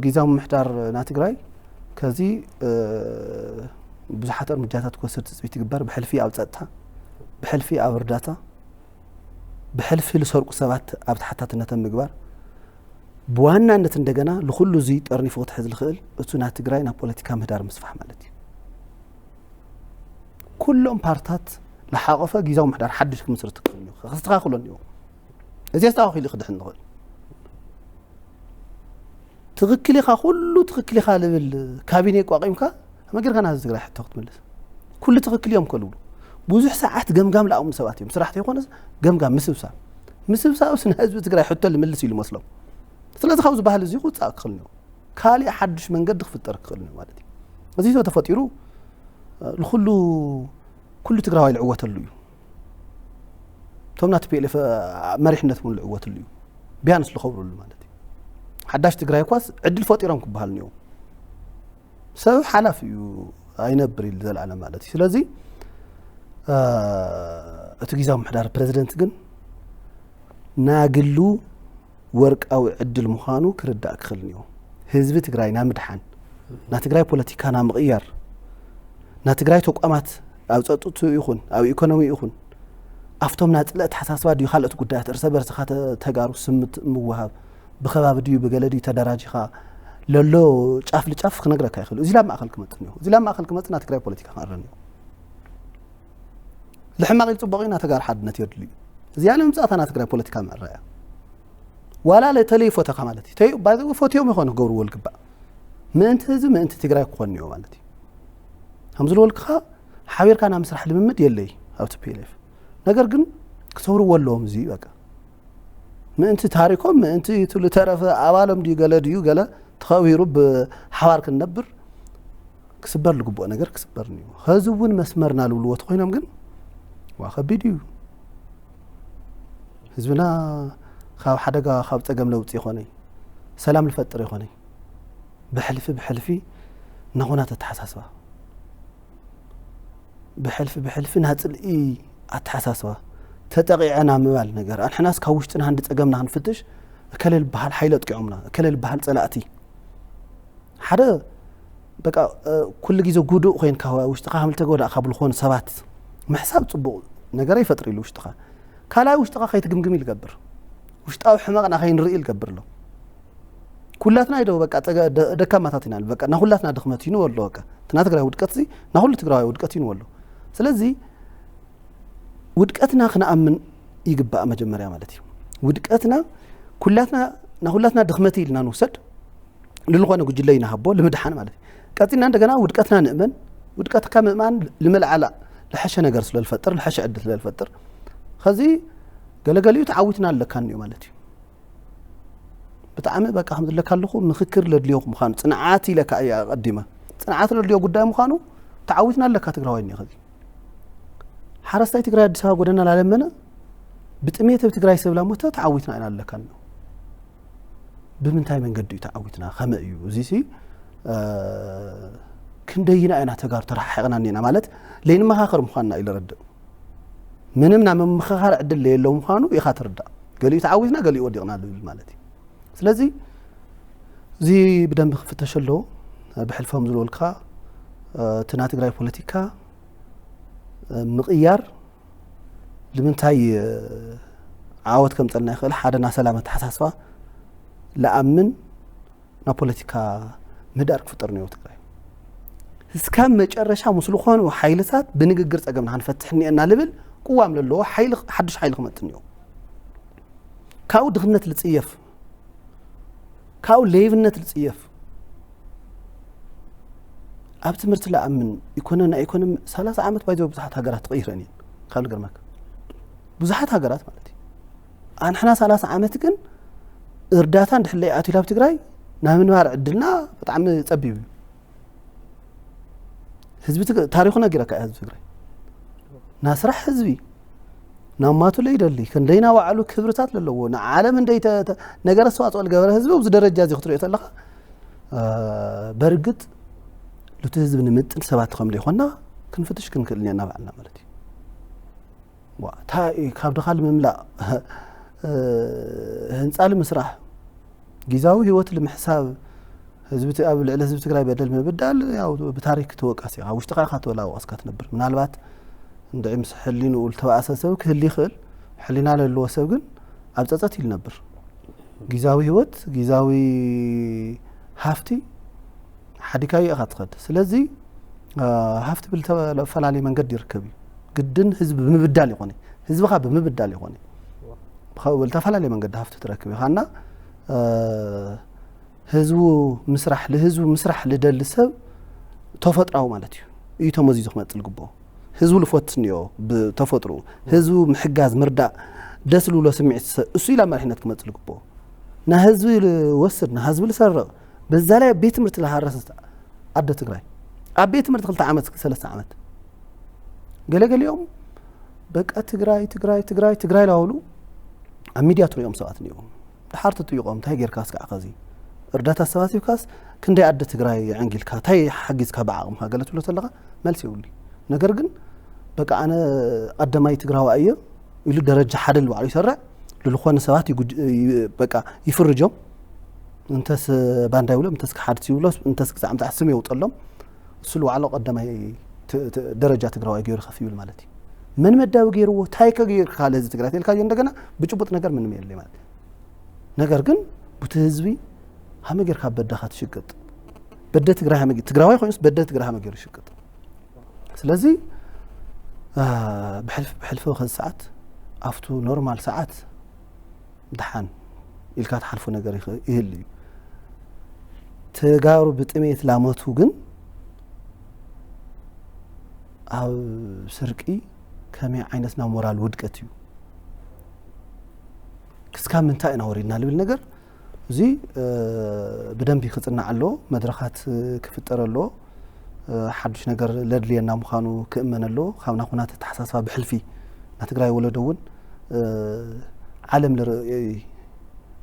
ግዝያዊ ምምሕዳር ናይ ትግራይ ከዚ ብዙሓት እርምጃታት ክወስድ ትፅቢት ይግበር። ብሕልፊ ኣብ ፀጥታ፣ ብሕልፊ ኣብ እርዳታ፣ ብሕልፊ ዝሰርቁ ሰባት ኣብ ተሓታትነቶም ምግባር፣ ብዋናነት እንደገና ንኩሉ እዚ ጠርኒፉ ክትሕዝ ዝኽእል እቱ ናይ ትግራይ ናይ ፖለቲካ ምህዳር ምስፋሕ ማለት እዩ። ኩሎም ፓርታት ዝሓቆፈ ግዝያዊ ምምሕዳር ሓድሽ ክምስርት ክኽእል እዩ፣ ከስተኻኽሎ እኒኦ። እዚ ኣስተኻኺሉ ክድሕን ንኽእል ትኽክል ኢኻ፣ ኩሉ ትኽክል ኢኻ ልብል ካቢኔ ቋቒምካ ከመይ ጌርካ ናዚ ትግራይ ሕቶ ክትምልስ? ኩሉ ትኽክል እዮም ከልብሉ ብዙሕ ሰዓት ገምጋም ለኣሙ ሰባት እዮም። ስራሕ ተይኮነስ ገምጋም ምስብሳብ ምስብሳብ ስ ንህዝቢ ትግራይ ሕቶ ልምልስ ኢሉ መስሎም። ስለዚ ካብዚ ባህል እዚ ክውፃእ ክኽእል እኒኦ። ካሊእ ሓድሽ መንገዲ ክፍጠር ክኽእል እኒኦ ማለት እዩ። እዚ ተተፈጢሩ ንኩሉ ኩሉ ትግራዋይ ልዕወተሉ እዩ። እቶም ናቲ ፒኤልኤፍ መሪሕነት እውን ልዕወትሉ እዩ። ቢያንስ ልኸብሩሉ ማለት እዩ። ሓዳሽ ትግራይ እኳስ ዕድል ፈጢሮም ክበሃል እኒኦ። ሰብ ሓላፍ እዩ ኣይነብር ኢሉ ዘለኣለም ማለት እዩ። ስለዚ እቲ ግዝያዊ ምሕዳር ፕሬዚደንት ግን ናግሉ ወርቃዊ ዕድል ምዃኑ ክርዳእ ክኽእል እኒኦ። ህዝቢ ትግራይ ና ምድሓን፣ ና ትግራይ ፖለቲካ ና ምቕያር፣ ና ትግራይ ተቋማት ኣብ ፀጥቱ ይኹን ኣብ ኢኮኖሚ ይኹን ኣብቶም ናፅለ ኣተሓሳስባ ድዩ ካልኦት ጉዳያት እርሰ በርስኻ ተጋሩ ስምት ምውሃብ ብኸባቢ ድዩ ብገለ ድዩ ተደራጂኻ ለሎ ጫፍ ልጫፍ ክነግረካ ይኽእል። እዚ ላብ ማእኸል ክመፅ እኒኦ። እዚ ላብ ማእኸል ክመፅ ና ትግራይ ፖለቲካ ክዕረ እኒኦ። ልሕማቕ ኢሉ ፅቡቕ ኢና ተጋሩ ሓድነት የድልዩ። እዚኣ ንምምፃእ እታ ናይ ትግራይ ፖለቲካ ምዕራያ ዋላ ለተለይ ፈተኻ ማለት እዩ። ባይዘ ፈትዮም ይኾኑ ክገብርዎ ልግባእ ምእንቲ ህዝቢ ምእንቲ ትግራይ ክኾን እኒኦ ማለት እዩ። ከም ዝለወልክኻ ሓቢርካ ናብ ምስራሕ ልምምድ የለይ ኣብቲ ፒኤልኤፍ። ነገር ግን ክሰብርዎ ኣለዎም። እዚ በቃ ምእንቲ ታሪኮም ምእንቲ ትሉ ተረፈ ኣባሎም ድዩ ገለ ድዩ ገለ ተኸቢሩ ብሓባር ክንነብር ክስበር ዝግብኦ ነገር ክስበር እኒኦ። ኸዚ እውን መስመርና ዝብልዎ ተኮይኖም ግን ዋ ከቢድ እዩ። ህዝብና ካብ ሓደጋ ካብ ፀገም ለውፂ ይኾነይ ሰላም ልፈጥር ይኾነይ ብሕልፊ ብሕልፊ ናኹና ተተሓሳስባ ብሕልፊ ብሕልፊ ናፅልኢ ኣተሓሳስባ ተጠቂዐና ምባል ነገር ኣንሕናስ ካብ ውሽጥና ሃንዲ ፀገምና ክንፍትሽ እከለ ልበሃል ሓይሊ ኣጥቂዖምና እከለ ልበሃል ፀላእቲ ሓደ በቃ ኩሉ ግዜ ጉዱእ ኮይንካ ውሽጥኻ ከም ልተጎዳእካ ብልኾኑ ሰባት ምሕሳብ ፅቡቕ ነገር ይፈጥር ኢሉ ውሽጥኻ ካልኣይ ውሽጥኻ ከይትግምግም ይልገብር ውሽጣዊ ሕመቕና ከይንርኢ ይልገብር ኣሎ። ኩላትና ይደው በቃ ደካማታት ኢና በቃ ናኩላትና ድኽመት ይንበሎ በቃ እቲ ናይ ትግራይ ውድቀት እዚ ናኩሉ ትግራዋይ ውድቀት ይንበሎ። ስለዚ ውድቀትና ክንኣምን ይግባእ መጀመርያ ማለት እዩ። ውድቀትና ኩላትና ናኩላትና ድኽመት ኢልና ንውሰድ ልልኾነ ጉጅለ ይንሃቦ ልምድሓን ማለት እዩ። ቀፂልና እንደገና ውድቀትና ንእመን ውድቀትካ ምእማን ልመልዓላ ልሐሸ ነገር ስለልፈጥር ልሐሸ ዕድል ስለልፈጥር ከዚ ገለገሊኡ ተዓዊትና ኣለካ እኒኦ ማለት እዩ። ብጣዕሚ በቃ ከም ዝለካ ኣለኹ ምክክር ለድልዮ ምዃኑ ፅንዓት ኢለካ እያ ቀዲመ ፅንዓት ለድልዮ ጉዳይ ምዃኑ ተዓዊትና ኣለካ ትግራዋይ እኒኦ ከዚ ሓረስታይ ትግራይ ኣዲስ ኣበባ ጎደና ላለመነ ብጥሜት ኣብ ትግራይ ሰብ ላሞተ ተዓዊትና ኢና ኣለካ እኒኦ። ብምንታይ መንገዲ እዩ ተዓዊትና ከመይ እዩ እዚ ሲ ክንደይና ኢና ተጋሩ ተረሓሒቕና እኒና ማለት ለይንመኻኸር ምዃንና እዩ ልረድእ። ምንም ናይ ምምኽኻር ዕድል ለየሎ ምዃኑ ኢኻ ትርዳእ። ገሊኡ ተዓዊትና ገሊኡ ወዲቕና ልብል ማለት እዩ። ስለዚ እዚ ብደንቢ ክፍተሽ ኣለዎ። ብሕልፎም ዝለወልካ እቲ ናይ ትግራይ ፖለቲካ ምቕያር ንምንታይ ዓወት ከምፀልና ይኽእል ሓደ ናይ ሰላም ኣተሓሳስባ ለኣምን ናብ ፖለቲካ ምህዳር ክፍጠር ነዮ ትግራይ እስካብ መጨረሻ ምስ ዝኾኑ ሓይልታት ብንግግር ፀገምና ክንፈትሕ እኒአና ልብል ቅዋም ለለዎ ሓይሊ ሓድሽ ሓይሊ ክመፅእ እኒኦ ካብኡ ድኽነት ልፅየፍ ካብኡ ለይብነት ልፅየፍ ኣብ ትምህርቲ ለኣምን ኢኮኖ ናይ ኢኮኖሚ ሰላሳ ዓመት ባይዘ ብዙሓት ሃገራት ተቐይረን እየን ካብ ልገርመካ ብዙሓት ሃገራት ማለት እዩ ኣንሕና ሰላሳ ዓመት ግን እርዳታ እንድሕለይ ኣትዩ ኣብ ትግራይ ናይ ምንባር ዕድልና ብጣዕሚ ፀቢብ እዩ ህዝቢ ታሪኹ ነጊረካ ህዝቢ ትግራይ ናስራሕ ህዝቢ ናብ ማቱ ለይደሊ ክንደይ ናባዕሉ ክብርታት ለለዎ ንዓለም እንደይ ነገር ኣስተዋፅኦ ልገበረ ህዝቢ ኣብዚ ደረጃ እዚ ክትሪኦ ተለካ በርግጥ ቡቲ ህዝቢ ንምጥን ሰባት ከም ዘይኮና ክንፍትሽ ክንክእል እኒና ባዕልና ማለት እዩ። ዋ፣ እንታይ እዩ ካብ ድኻ ንምምላእ፣ ህንፃ ንምስራሕ፣ ግዛዊ ህይወት ንምሕሳብ፣ ህዝቢ ት-፣ ኣብ ልዕሊ ህዝቢ ትግራይ በደል ምብዳል፣ ያው ብታሪክ ተወቃሲ ኢኻ። ውሽጥኻ ኢኻ ተወላወቀስካ ትነብር። ምናልባት እንድዒ ምስ ሕሊንኡ ዝተባእሰ ሰብ ክህል ይኽእል። ሕሊና ለለዎ ሰብ ግን ኣብ ጸጸት እዩ ዝነብር። ግዛዊ ህይወት፣ ግዛዊ ሃፍቲ ሓዲካዮ ኢኻ ትኸድ። ስለዚ፣ አ፣ ሃፍቲ ብልተፈላለየ መንገዲ ይርከብ እዩ። ግድን ህዝቢ ብምብዳል ይኾነ፣ ህዝብኻ ብምብዳል ይኾነ። ብኸ-፣ ብልተፈላለየ መንገዲ ሃፍቲ ትረክብ ኢኻ እና፣ አ፣ ህዝቡ ምስራሕ፣ ልህዝቡ ምስራሕ ልደሊ ሰብ ተፈጥራዊ ማለት እዩ። እዩ ተመዚዙ ክመጽእ ልግብኦ። ህዝቡ ልፈትንዮ ብተፈጥሮ። ህዝቡ ምሕጋዝ፣ ምርዳእ፣ ደስ ልብሎ ስምዒት ዝሰ-፣ እሱ ኢላ መሪሕነት ክመጽእ ልግብኦ። ንህዝቢ ልወስድ፣ ንህዝቢ ልሰርቕ፣ በዛ ላይ ቤት ትምህርቲ ልሃረሰት ኣደ ትግራይ። ኣብ ቤት ትምህርቲ ክልተ ዓመት፣ ሰለስተ ዓመት። ገለገሊኦም በቃ ትግራይ፣ ትግራይ፣ ትግራይ፣ ትግራይ ላበሉ ኣብ ሚድያ ትሪኦም ሰባት እኒኦም። ድሓር ትጥይቖም፣ እንታይ ጌርካ እስካዕ ከዚ? እርዳታ ኣሰባሲብካስ ክንደይ ኣደ ትግራይ የዕንጊልካ? እንታይ ሓጊዝካ ብዓቕምካ? ገለ ትብሎ ተለኻ መልሲ የብሉ። ነገር ግን በቃ ኣነ ቀዳማይ ትግራዋይ እየ ኢሉ ደረጃ ሓደ ልባዕሉ ይሰርዕ። ልልኾነ ሰባት ይጉጅ-፣ ይ-፣ በቃ ይፍርጆም። እንተስ ባንዳ ይብሎም፣ እንተስ ክሓድቲ ይብሎም፣ እንተስ ክሳዕ ምሳዕ ስም የውጠሎም። እሱ ልባዕሉ ቀዳማይ ት-፣ ት-፣ ደረጃ ትግራዋይ ገይሩ ከፍ ይብል ማለት እዩ። መን መዳዊ ገይርዎ? እንታይ ከ ገይርካ ለህዝቢ ትግራይ? ተልካዮ እንደገና ብጭቡጥ ነገር ምንም የለ ማለት እዩ። ነገር ግን ቡቲ ህዝቢ ሃመ ጌርካ በደኻ ትሽቅጥ። በደ ትግራይ ሃመ ጌ-፣ ትግራዋይ ኮይኑስ በደ ትግራይ ሃመ ጌሩ ይሽቅጥ። ስለዚ፣ አ፣ ብሕልፍ-፣ ብሕልፊ ከዚ ሰዓት፣ ኣብቱ ኖርማል ሰዓት ደሓን ኢልካ ትሓልፎ ነገር ይኽ-፣ ይህሉ እዩ። ተጋሩ ብጥሜት ላሞቱ ግን ኣብ ስርቂ ከመይ ዓይነት ናይ ሞራል ውድቀት እዩ? ክስካብ ምንታይ ኢና ወሪድና ልብል ነገር፣ እዚ፣ እ፣ ብደንቢ ክጽናዕ ኣለዎ። መድረኻት ክፍጠር ኣለዎ። እ፣ ሓዱሽ ነገር ለድልየና ምዃኑ ክእመን ኣለዎ። ካብ ናኹናት ኣተሓሳስባ ብሕልፊ ናይ ትግራይ ወለዶ እውን፣ እ፣ ዓለም ልርኢ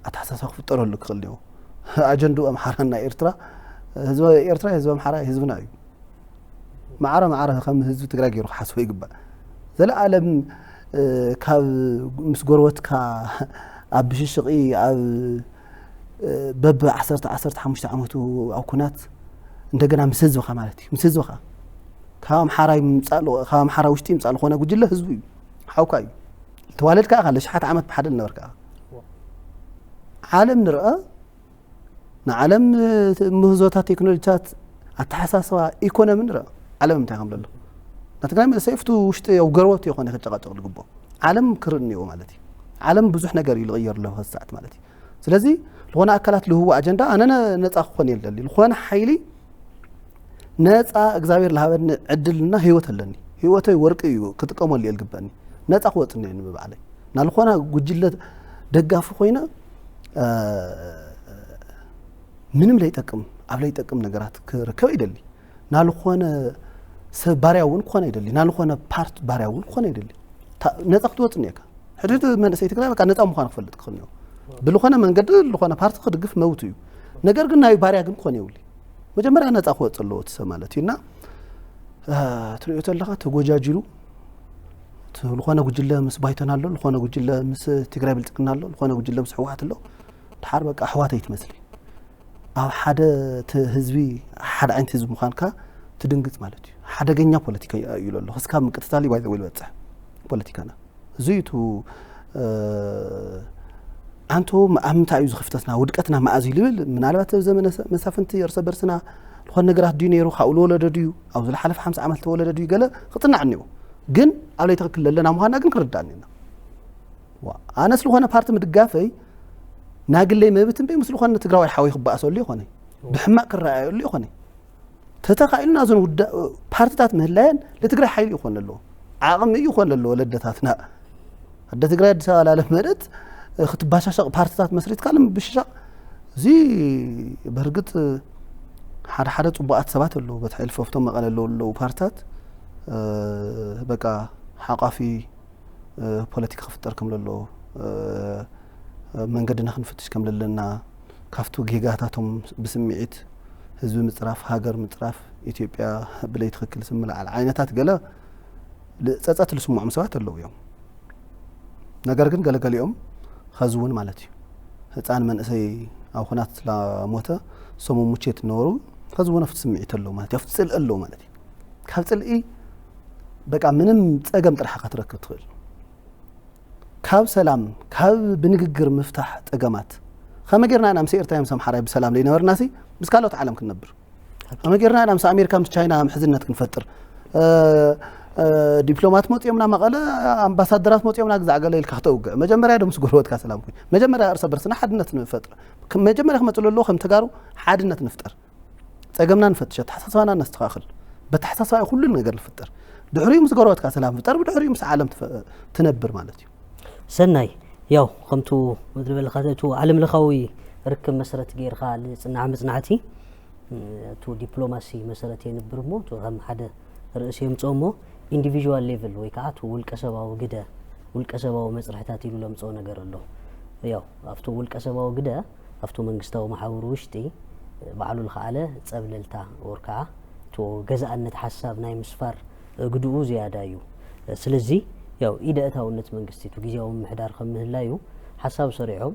ኣተሓሳስባ ክፍጠረሉ ክኽእል እኒኦ። ኣጀንድኡ ኣምሓራና ኤርትራ፣ ህዝቢ ኤርትራ ህዝቢ ኣምሓራ ህዝብና እዩ። ማዕረ ማዕረ ከም ህዝቢ ትግራይ ገይሩ ክሓስቦ ይግባእ። ዘለኣለም፣ እ፣ ካብ ምስ ጎረበትካ ኣብ ብሽሽቂ ኣብ፣ እ፣ በብ ዓሰርተ ዓሰርተ ሓሙሽተ ዓመቱ ኣብ ኩናት እንደገና ምስ ህዝብኻ ማለት እዩ። ምስ ህዝብኻ ካብ ኣምሓራ ይምጻእ ል-፣ ካብ ኣምሓራ ውሽጢ ይምጻእ ዝኾነ ጉጅለ ህዝቡ እዩ። ሓውካ እዩ። ተዋለድካ ኢኻ፣ ለሽሓት ዓመት ብሓደ ዝነበርካ ኢኻ። ዓለም ንርአ፣ ንዓለም፣ እ፣ ምህዞታት፣ ቴክኖሎጂታት፣ ኣተሓሳስባ፣ ኢኮኖሚ ንርአ። ዓለም እንታይ ከም ዘሎ። ናይ ትግራይ መንእሰይ ኣብቲ ውሽጢ ኣብ ገርወቱ ይኾነ ክጨቃጨቅ ዝግብኦ። ዓለም ክርኢ እኒኦ ማለት እዩ። ዓለም ብዙሕ ነገር እዩ ዝቕየር ኣሎ በዚ ሰዓት ማለት እዩ። ስለዚ ዝኾነ ኣካላት ልህቡ ኣጀንዳ ኣነ ነ-፣ ነፃ ክኾን እየ ዝደሊ። ዝኾነ ሓይሊ ነፃ እግዚኣብሔር ልሃበኒ ዕድልና ህይወት ኣለኒ። ህይወተይ ወርቂ እዩ ክጥቀመሉ እየ ዝግበኒ። ነፃ ክወፅእ እየ ንብባዕለይ። ናልኾነ ጉጅለ ደጋፊ ኮይነ፣ እ፣ ምንም ለይጠቅም፣ ኣብ ለይጠቅም ነገራት ክርከብ ይደሊ። ናልኾነ ሰብ ባርያ እውን ክኾነ ይደሊ። ናልኾነ ፓርት ባርያ እውን ክኾነ ይደሊ። ታ-፣ ነፃ ክትወፅእ እኒአካ። ሕድሕድ መንእሰይ ትግራይ በቃ ነፃ ምዃኑ ክፈልጥ ክኽእል እኒኦ። ብልኾነ መንገዲ ልኾነ ፓርቲ ክድግፍ መብቱ እዩ። ነገር ግን ናይ ባርያ ግን ክኾን የብሉ። መጀመርያ ነፃ ክወፅእ ኣለዎ እቲ ሰብ ማለት እዩ። እና፣ እ፣ ትሪኦ ተለኻ ተጎጃጅሉ፣ እቲ ልኾነ ጉጅለ ምስ ባይቶና ኣሎ፣ ልኾነ ጉጅለ ምስ ትግራይ ብልፅግና ኣሎ፣ ልኾነ ጉጅለ ምስ ህወሓት ኣሎ። ድሓር በቃ ኣሕዋት ኣይትመስሊ። ኣብ ሓደ ተ-፣ ህዝቢ፣ ሓደ ዓይነት ህዝቢ ምዃንካ ትድንግፅ ማለት እዩ። ሓደገኛ ፖለቲካ እዩ ኣሎ። ክስካብ ምቅትታል እዩ ባይ ዘ ወይ ዝበፅሕ ፖለቲካና። እዚ እዩ እቲ፣ እ፣ ኣንቶ ም-፣ ኣብ ምንታይ እዩ ዝኽፍተትና? ውድቀትና መኣዝ እዩ ልብል፣ ምናልባት ኣብ ዘመነ ሰ-፣ መሳፍንቲ እርሰ በርስና ዝኾነ ነገራት ድዩ ነይሩ? ካብኡ ዝወለደ ድዩ? ኣብ ዝለሓለፈ ሓምሳ ዓመት ዝተወለደ ድዩ? ገለ ክጽናዕ እኒኦ። ግን ኣብ ለይትኽክል ለለና ምዃንና ግን ክርዳእ እኒና። ዋ፣ ኣነስ ዝኾነ ፓርቲ ምድጋፈይ ናግለይ መብት እምበይ ምስ ዝኾነ ትግራዋይ ሓወይ ክበኣሰሉ ይኾነ። ብሕማቅ ክረኣየሉ ይኾነ። ተተኻኢሉ ናዞን ውዳ-፣ ፓርትታት ምህላየን ለትግራይ ሓይሊ ይኾን ኣለዎ። ዓቕሚ ይኾን ኣለዎ ለደታትና። ኣደ ትግራይ ኣዲስ ኣበባ ላለመደት ክትባሻሸቕ ፓርትታት መስሪትካ ንምብሽሻቕ። እዚ በርግጥ ሓደ ሓደ ጽቡቓት ሰባት ኣለዉ። በቲ ሕልፈፍቶም መቐለ ኣለዉ፣ ኣለዉ ፓርትታት፣ እ፣ በቃ ሓቋፊ፣ እ፣ ፖለቲካ ክፍጠር ከም ዘለዎ፣ እ፣ መንገድና ክንፍትሽ ከም ዘለና፣ ካብቲ ጌጋታቶም ብስምዒት ህዝቢ ምጽራፍ፣ ሃገር ምጽራፍ፣ ኢትዮጵያ ብለይ ትኽክል ስም ምልዓል ዓይነታት ገለ ጸጸት ልስምዖም ሰባት ኣለዉ እዮም። ነገር ግን ገለገሊኦም ኸዚ እውን ማለት እዩ ህፃን መንእሰይ ኣብ ኹናት ስላሞተ ሰሙ ሙቼት ነበሩ። ኸዚ እውን ኣብቲ ስምዒት ኣለዉ ማለት እዩ ኣብቲ ፅልኢ ኣለዉ ማለት እዩ። ካብ ፅልኢ በቃ ምንም ጸገም ጥራሕ ክትረክብ ትኽእል። ካብ ሰላም ካብ ብንግግር ምፍታሕ ጸገማት ከመይ ጌርና ኢና ምስ ኤርትራ ምስ ኣምሓራይ ብሰላም ዘይነበርናሲ ምስ ካልኦት ዓለም ክንነብር? ከመይ ጌርና ኢና ምስ ኣሜሪካ ምስ ቻይና ምሕዝነት ክንፈጥር? ዲፕሎማት መፅኦምና መቐለ ኣምባሳደራት መፅኦምና ግዛዕ ገለ ኢልካ ክተውግዕ መጀመርያ ዶ ምስ ጎረበትካ ሰላም ኩን መጀመርያ እርሰ በርስና ሓድነት ንፈጥር። መጀመርያ ክመፅእ ኣለዎ ከም ተጋሩ ሓድነት ንፍጠር። ጸገምና ንፈትሽ ኣተሓሳስባና ነስተኻኽል። በተሓሳስባ ኩሉ ነገር ንፍጠር። ድሕሪኡ ምስ ጎረበትካ ሰላም ፍጠር ብድሕሪኡ ምስ ዓለም ትነብር ማለት እዩ። ሰናይ ያው ከምቱ ዝበልካ እቲ ዓለም ለኻዊ ርክብ መሰረት ገይርካ ዝፅናዕ መፅናዕቲ እቱ ዲፕሎማሲ መሰረት የንብር እሞ እቱ ከም ሓደ ርእሲ የምፅኦ እሞ ኢንዲቪዥዋል ሌቭል ወይ ከዓ እቲ ውልቀ ሰባዊ ግደ ውልቀ ሰባዊ መፅርሕታት ኢሉ ለምፅኦ ነገር ኣሎ። ያው ኣብቲ ውልቀ ሰባዊ ግደ ኣብቲ መንግስታዊ መሓውር ውሽጢ ባዕሉ ዝኸኣለ ፀብለልታ ወር ከዓ እቲ ገዛእነት ሓሳብ ናይ ምስፋር ግድኡ ዝያዳ እዩ። ስለዚ ያው ኢደ እታውነት መንግስቲ እቲ ግዜያዊ ምምሕዳር ከም ምህላዩ ሓሳብ ሰሪሖም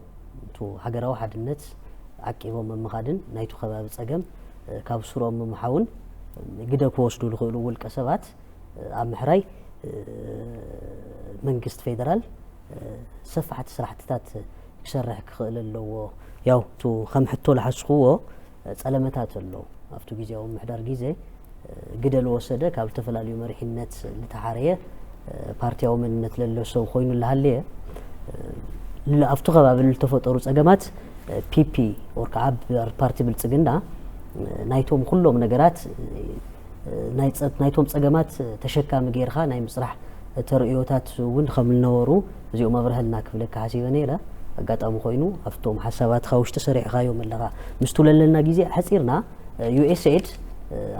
እቲ ሃገራዊ ሓድነት ዓቂቦም ምምኻድን ናይቲ ከባቢ ፀገም ካብ ስሮም ምምሓውን ግደ ክወስዱ ዝኽእሉ ውልቀ ሰባት ኣብ ምሕራይ መንግስቲ ፌደራል ሰፋሕቲ ስራሕትታት ክሰርሕ ክኽእል ኣለዎ። ያው እቲ ከም ሕቶ ዝሓዝክዎ ፀለመታት ኣሎ ኣብቲ ግዜያዊ ምምሕዳር ግዜ ግደ ዝወሰደ ካብ ዝተፈላለዩ መሪሕነት ዝተሓረየ ፓርቲያዊ መንነት ለሎ ሰብ ኮይኑ እናሃለየ ኣብቲ ከባቢ ዝተፈጠሩ ፀገማት ፒፒ ወር ከዓ ፓርቲ ብልፅግና ናይቶም ኩሎም ነገራት ናይቶም ፀገማት ተሸካሚ ጌርካ ናይ ምፅራሕ ተርእዮታት እውን ከም ዝነበሩ እዚኦም ኣብርሀልና ክብለካ ሓሲበ ነይረ። ኣጋጣሚ ኮይኑ ኣብቶም ሓሳባትካ ውሽጢ ሰሪሕኻዮም ኣለኻ ምስቱ ለለና ግዜ ሓፂርና ዩኤስኤድ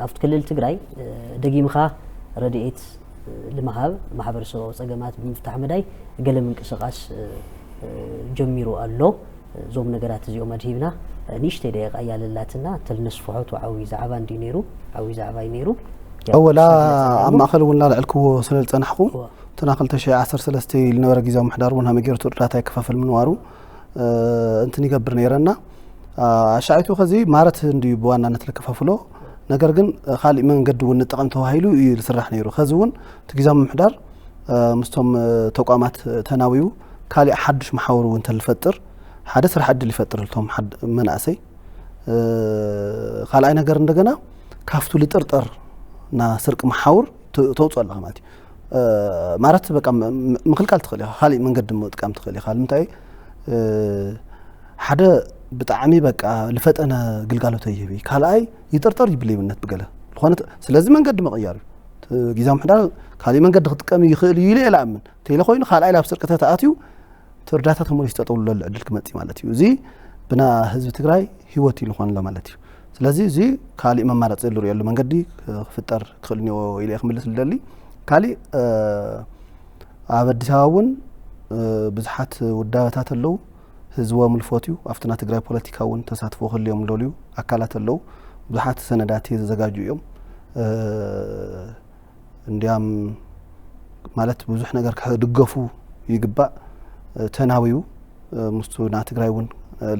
ኣብቲ ክልል ትግራይ ደጊምኻ ረድኤት ንምሃብ ማሕበረሰባዊ ፀገማት ብምፍታሕ መዳይ ገለ ምንቅስቃስ ጀሚሩ ኣሎ። እዞም ነገራት እዚኦም ኣድሂብና ንእሽተይ ደቂቃ እያ ለላትና ተልነስፍሖ ቱ ዓብዪ ዛዕባ እንዲ ነይሩ ዓብዪ ዛዕባ እዩ ነይሩ። ኣወላ ኣብ ማእኸል እውን ላልዕልክዎ ስለ ዝፀናሕኹ እትና ክልተ ሽሕ ዓሰርተ ሰለስተ ዝነበረ ግዜያዊ ምሕዳር እውን ሃመ ገይሩ እርዳታ ይከፋፈል ምንዋሩ እንትን ይገብር ነይረና። ኣሻዒቱ ከዚ ማረት እንድዩ ብዋናነት ልከፋፍሎ ነገር ግን ካሊእ መንገዲ እውን ንጠቐም ተባሂሉ እዩ ዝስራሕ ነይሩ። ከዚ እውን እቲ ግዜያዊ ምምሕዳር ምስቶም ተቋማት ተናዊቡ ካሊእ ሓዱሽ መሓውር እውን ተልፈጥር ሓደ ስራሕ ዕድል ይፈጥር ልቶም መናእሰይ። ካልኣይ ነገር እንደገና ካፍቱ ልጥርጠር ና ስርቂ መሓውር ተውፅኦ ኣለኻ ማለት እዩ። ማለት በቃ ምክልካል ትኽእል ኢኻ፣ ካሊእ መንገዲ ምጥቃም ትኽእል ኢኻ። ንምንታይ ሓደ ብጣዕሚ በቃ ልፈጠነ ግልጋሎት ኣይህብ እዩ። ካልኣይ ይጥርጠር ይብል ይብነት ብገለ ዝኾነ ስለዚ መንገዲ መቕያር እዩ። ግዜያዊ ምሕዳር ካሊእ መንገዲ ክጥቀም ይኽእል እዩ ኢለ የለኣምን። ተይለ ኮይኑ ካልኣይ ላብ ስርቂ ተተኣትዩ እቲ እርዳታ ተመሊሱ ጠጠው ልበሉ ዕድል ክመጽእ ማለት እዩ። እዚ ብና ህዝቢ ትግራይ ህይወት እዩ ዝኾንሎ ማለት እዩ። ስለዚ እዚ ካሊእ መማረፂ ዝርእየሉ መንገዲ ክፍጠር ክኽእል እኒኦ ኢለ ክምልስ ልደሊ። ካሊእ ኣብ ኣዲስ ኣበባ እውን ብዙሓት ውዳበታት ኣለዉ። ህዝቦም ልፈትዩ ኣብቲ ናይ ትግራይ ፖለቲካ እውን ተሳትፎ ክህልዮም ልደልዩ ኣካላት ኣለዉ። ብዙሓት ሰነዳት ዘዘጋጁ እዮም። እንዲያም ማለት ብዙሕ ነገር ክድገፉ ይግባእ። ተናዊዩ ምስቱ ና ትግራይ እውን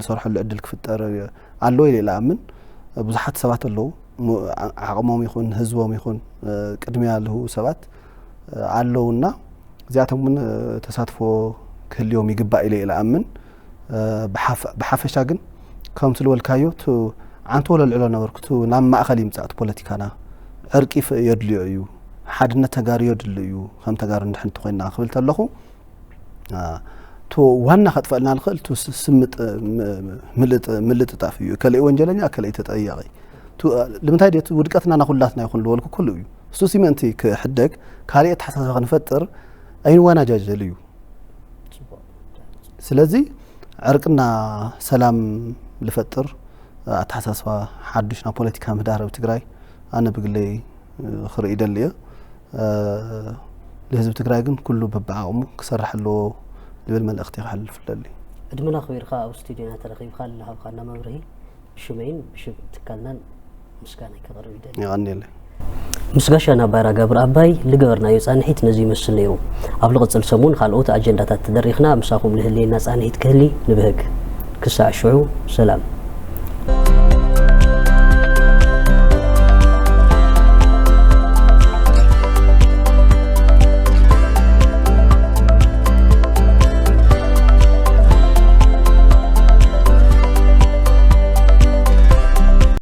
ዝሰርሐሉ ዕድል ክፍጠር ኣሎ ኢለ ይለኣምን። ብዙሓት ሰባት ኣለዉ ዓቕሞም ይኹን ህዝቦም ይኹን ቅድሚያ ልህቡ ሰባት ኣለዉና እዚኣቶም እውን ተሳትፎ ክህልዮም ይግባእ ኢለ ይለኣምን። ብሓፈሻ ግን ከምቲ ዝበልካዮ ቱ ዓንቶ ለልዕሎ ነበርኩ ቱ ናብ ማእኸል ይምፃእ እቲ ፖለቲካና ዕርቂ የድልዮ እዩ። ሓድነት ተጋሩ የድሊ እዩ። ከም ተጋሩ እንድሕንቲ ኮይና ክብል ተለኹ ቱ ዋና ከጥፈልና ንኽእል ቱ ስምጥ ምልጥጣፍ እዩ። ከለይ ወንጀለኛ ከለይ ተጠያቂ ንምንታይ ደ ውድቀትና ናኩላትና ይኹን ዝበልኩ ኩሉ እዩ። እሱ ሲመንቲ ክሕደግ ካልእ ኣተሓሳስባ ክንፈጥር ኣይንወናጃጀል እዩ። ስለዚ ዕርቅና ሰላም ልፈጥር ኣተሓሳስባ ሓዱሽ ናብ ፖለቲካ ምህዳር ኣብ ትግራይ ኣነ ብግለይ ክርኢ ደሊ እየ። ንህዝቢ ትግራይ ግን ኩሉ በብዓቕሙ ክሰርሕ ኣለዎ ዝብል መልእኽቲ ከሕልፍ ደሊ። ዕድመና ኣኽቢርካ ኣብ ስቱድዮና ተረኺብካ ዝሃብካና መብርሂ ብሽመይን ብሽም ትካልናን ምስጋና ከቕርብ ይደሊ። የቐንየለይ። ምስ ጋሻና ባይራ ገብረ ኣባይ ልገበርናዮ ጻንሒት ነዚ ይመስል ነይሩ። ኣብ ልቕጽል ሰሙን ካልኦት ኣጀንዳታት ተደሪኽና ምሳኹም ልህልየና ጻንሒት ክህሊ ንብህግ። ክሳዕ ሽዑ ሰላም።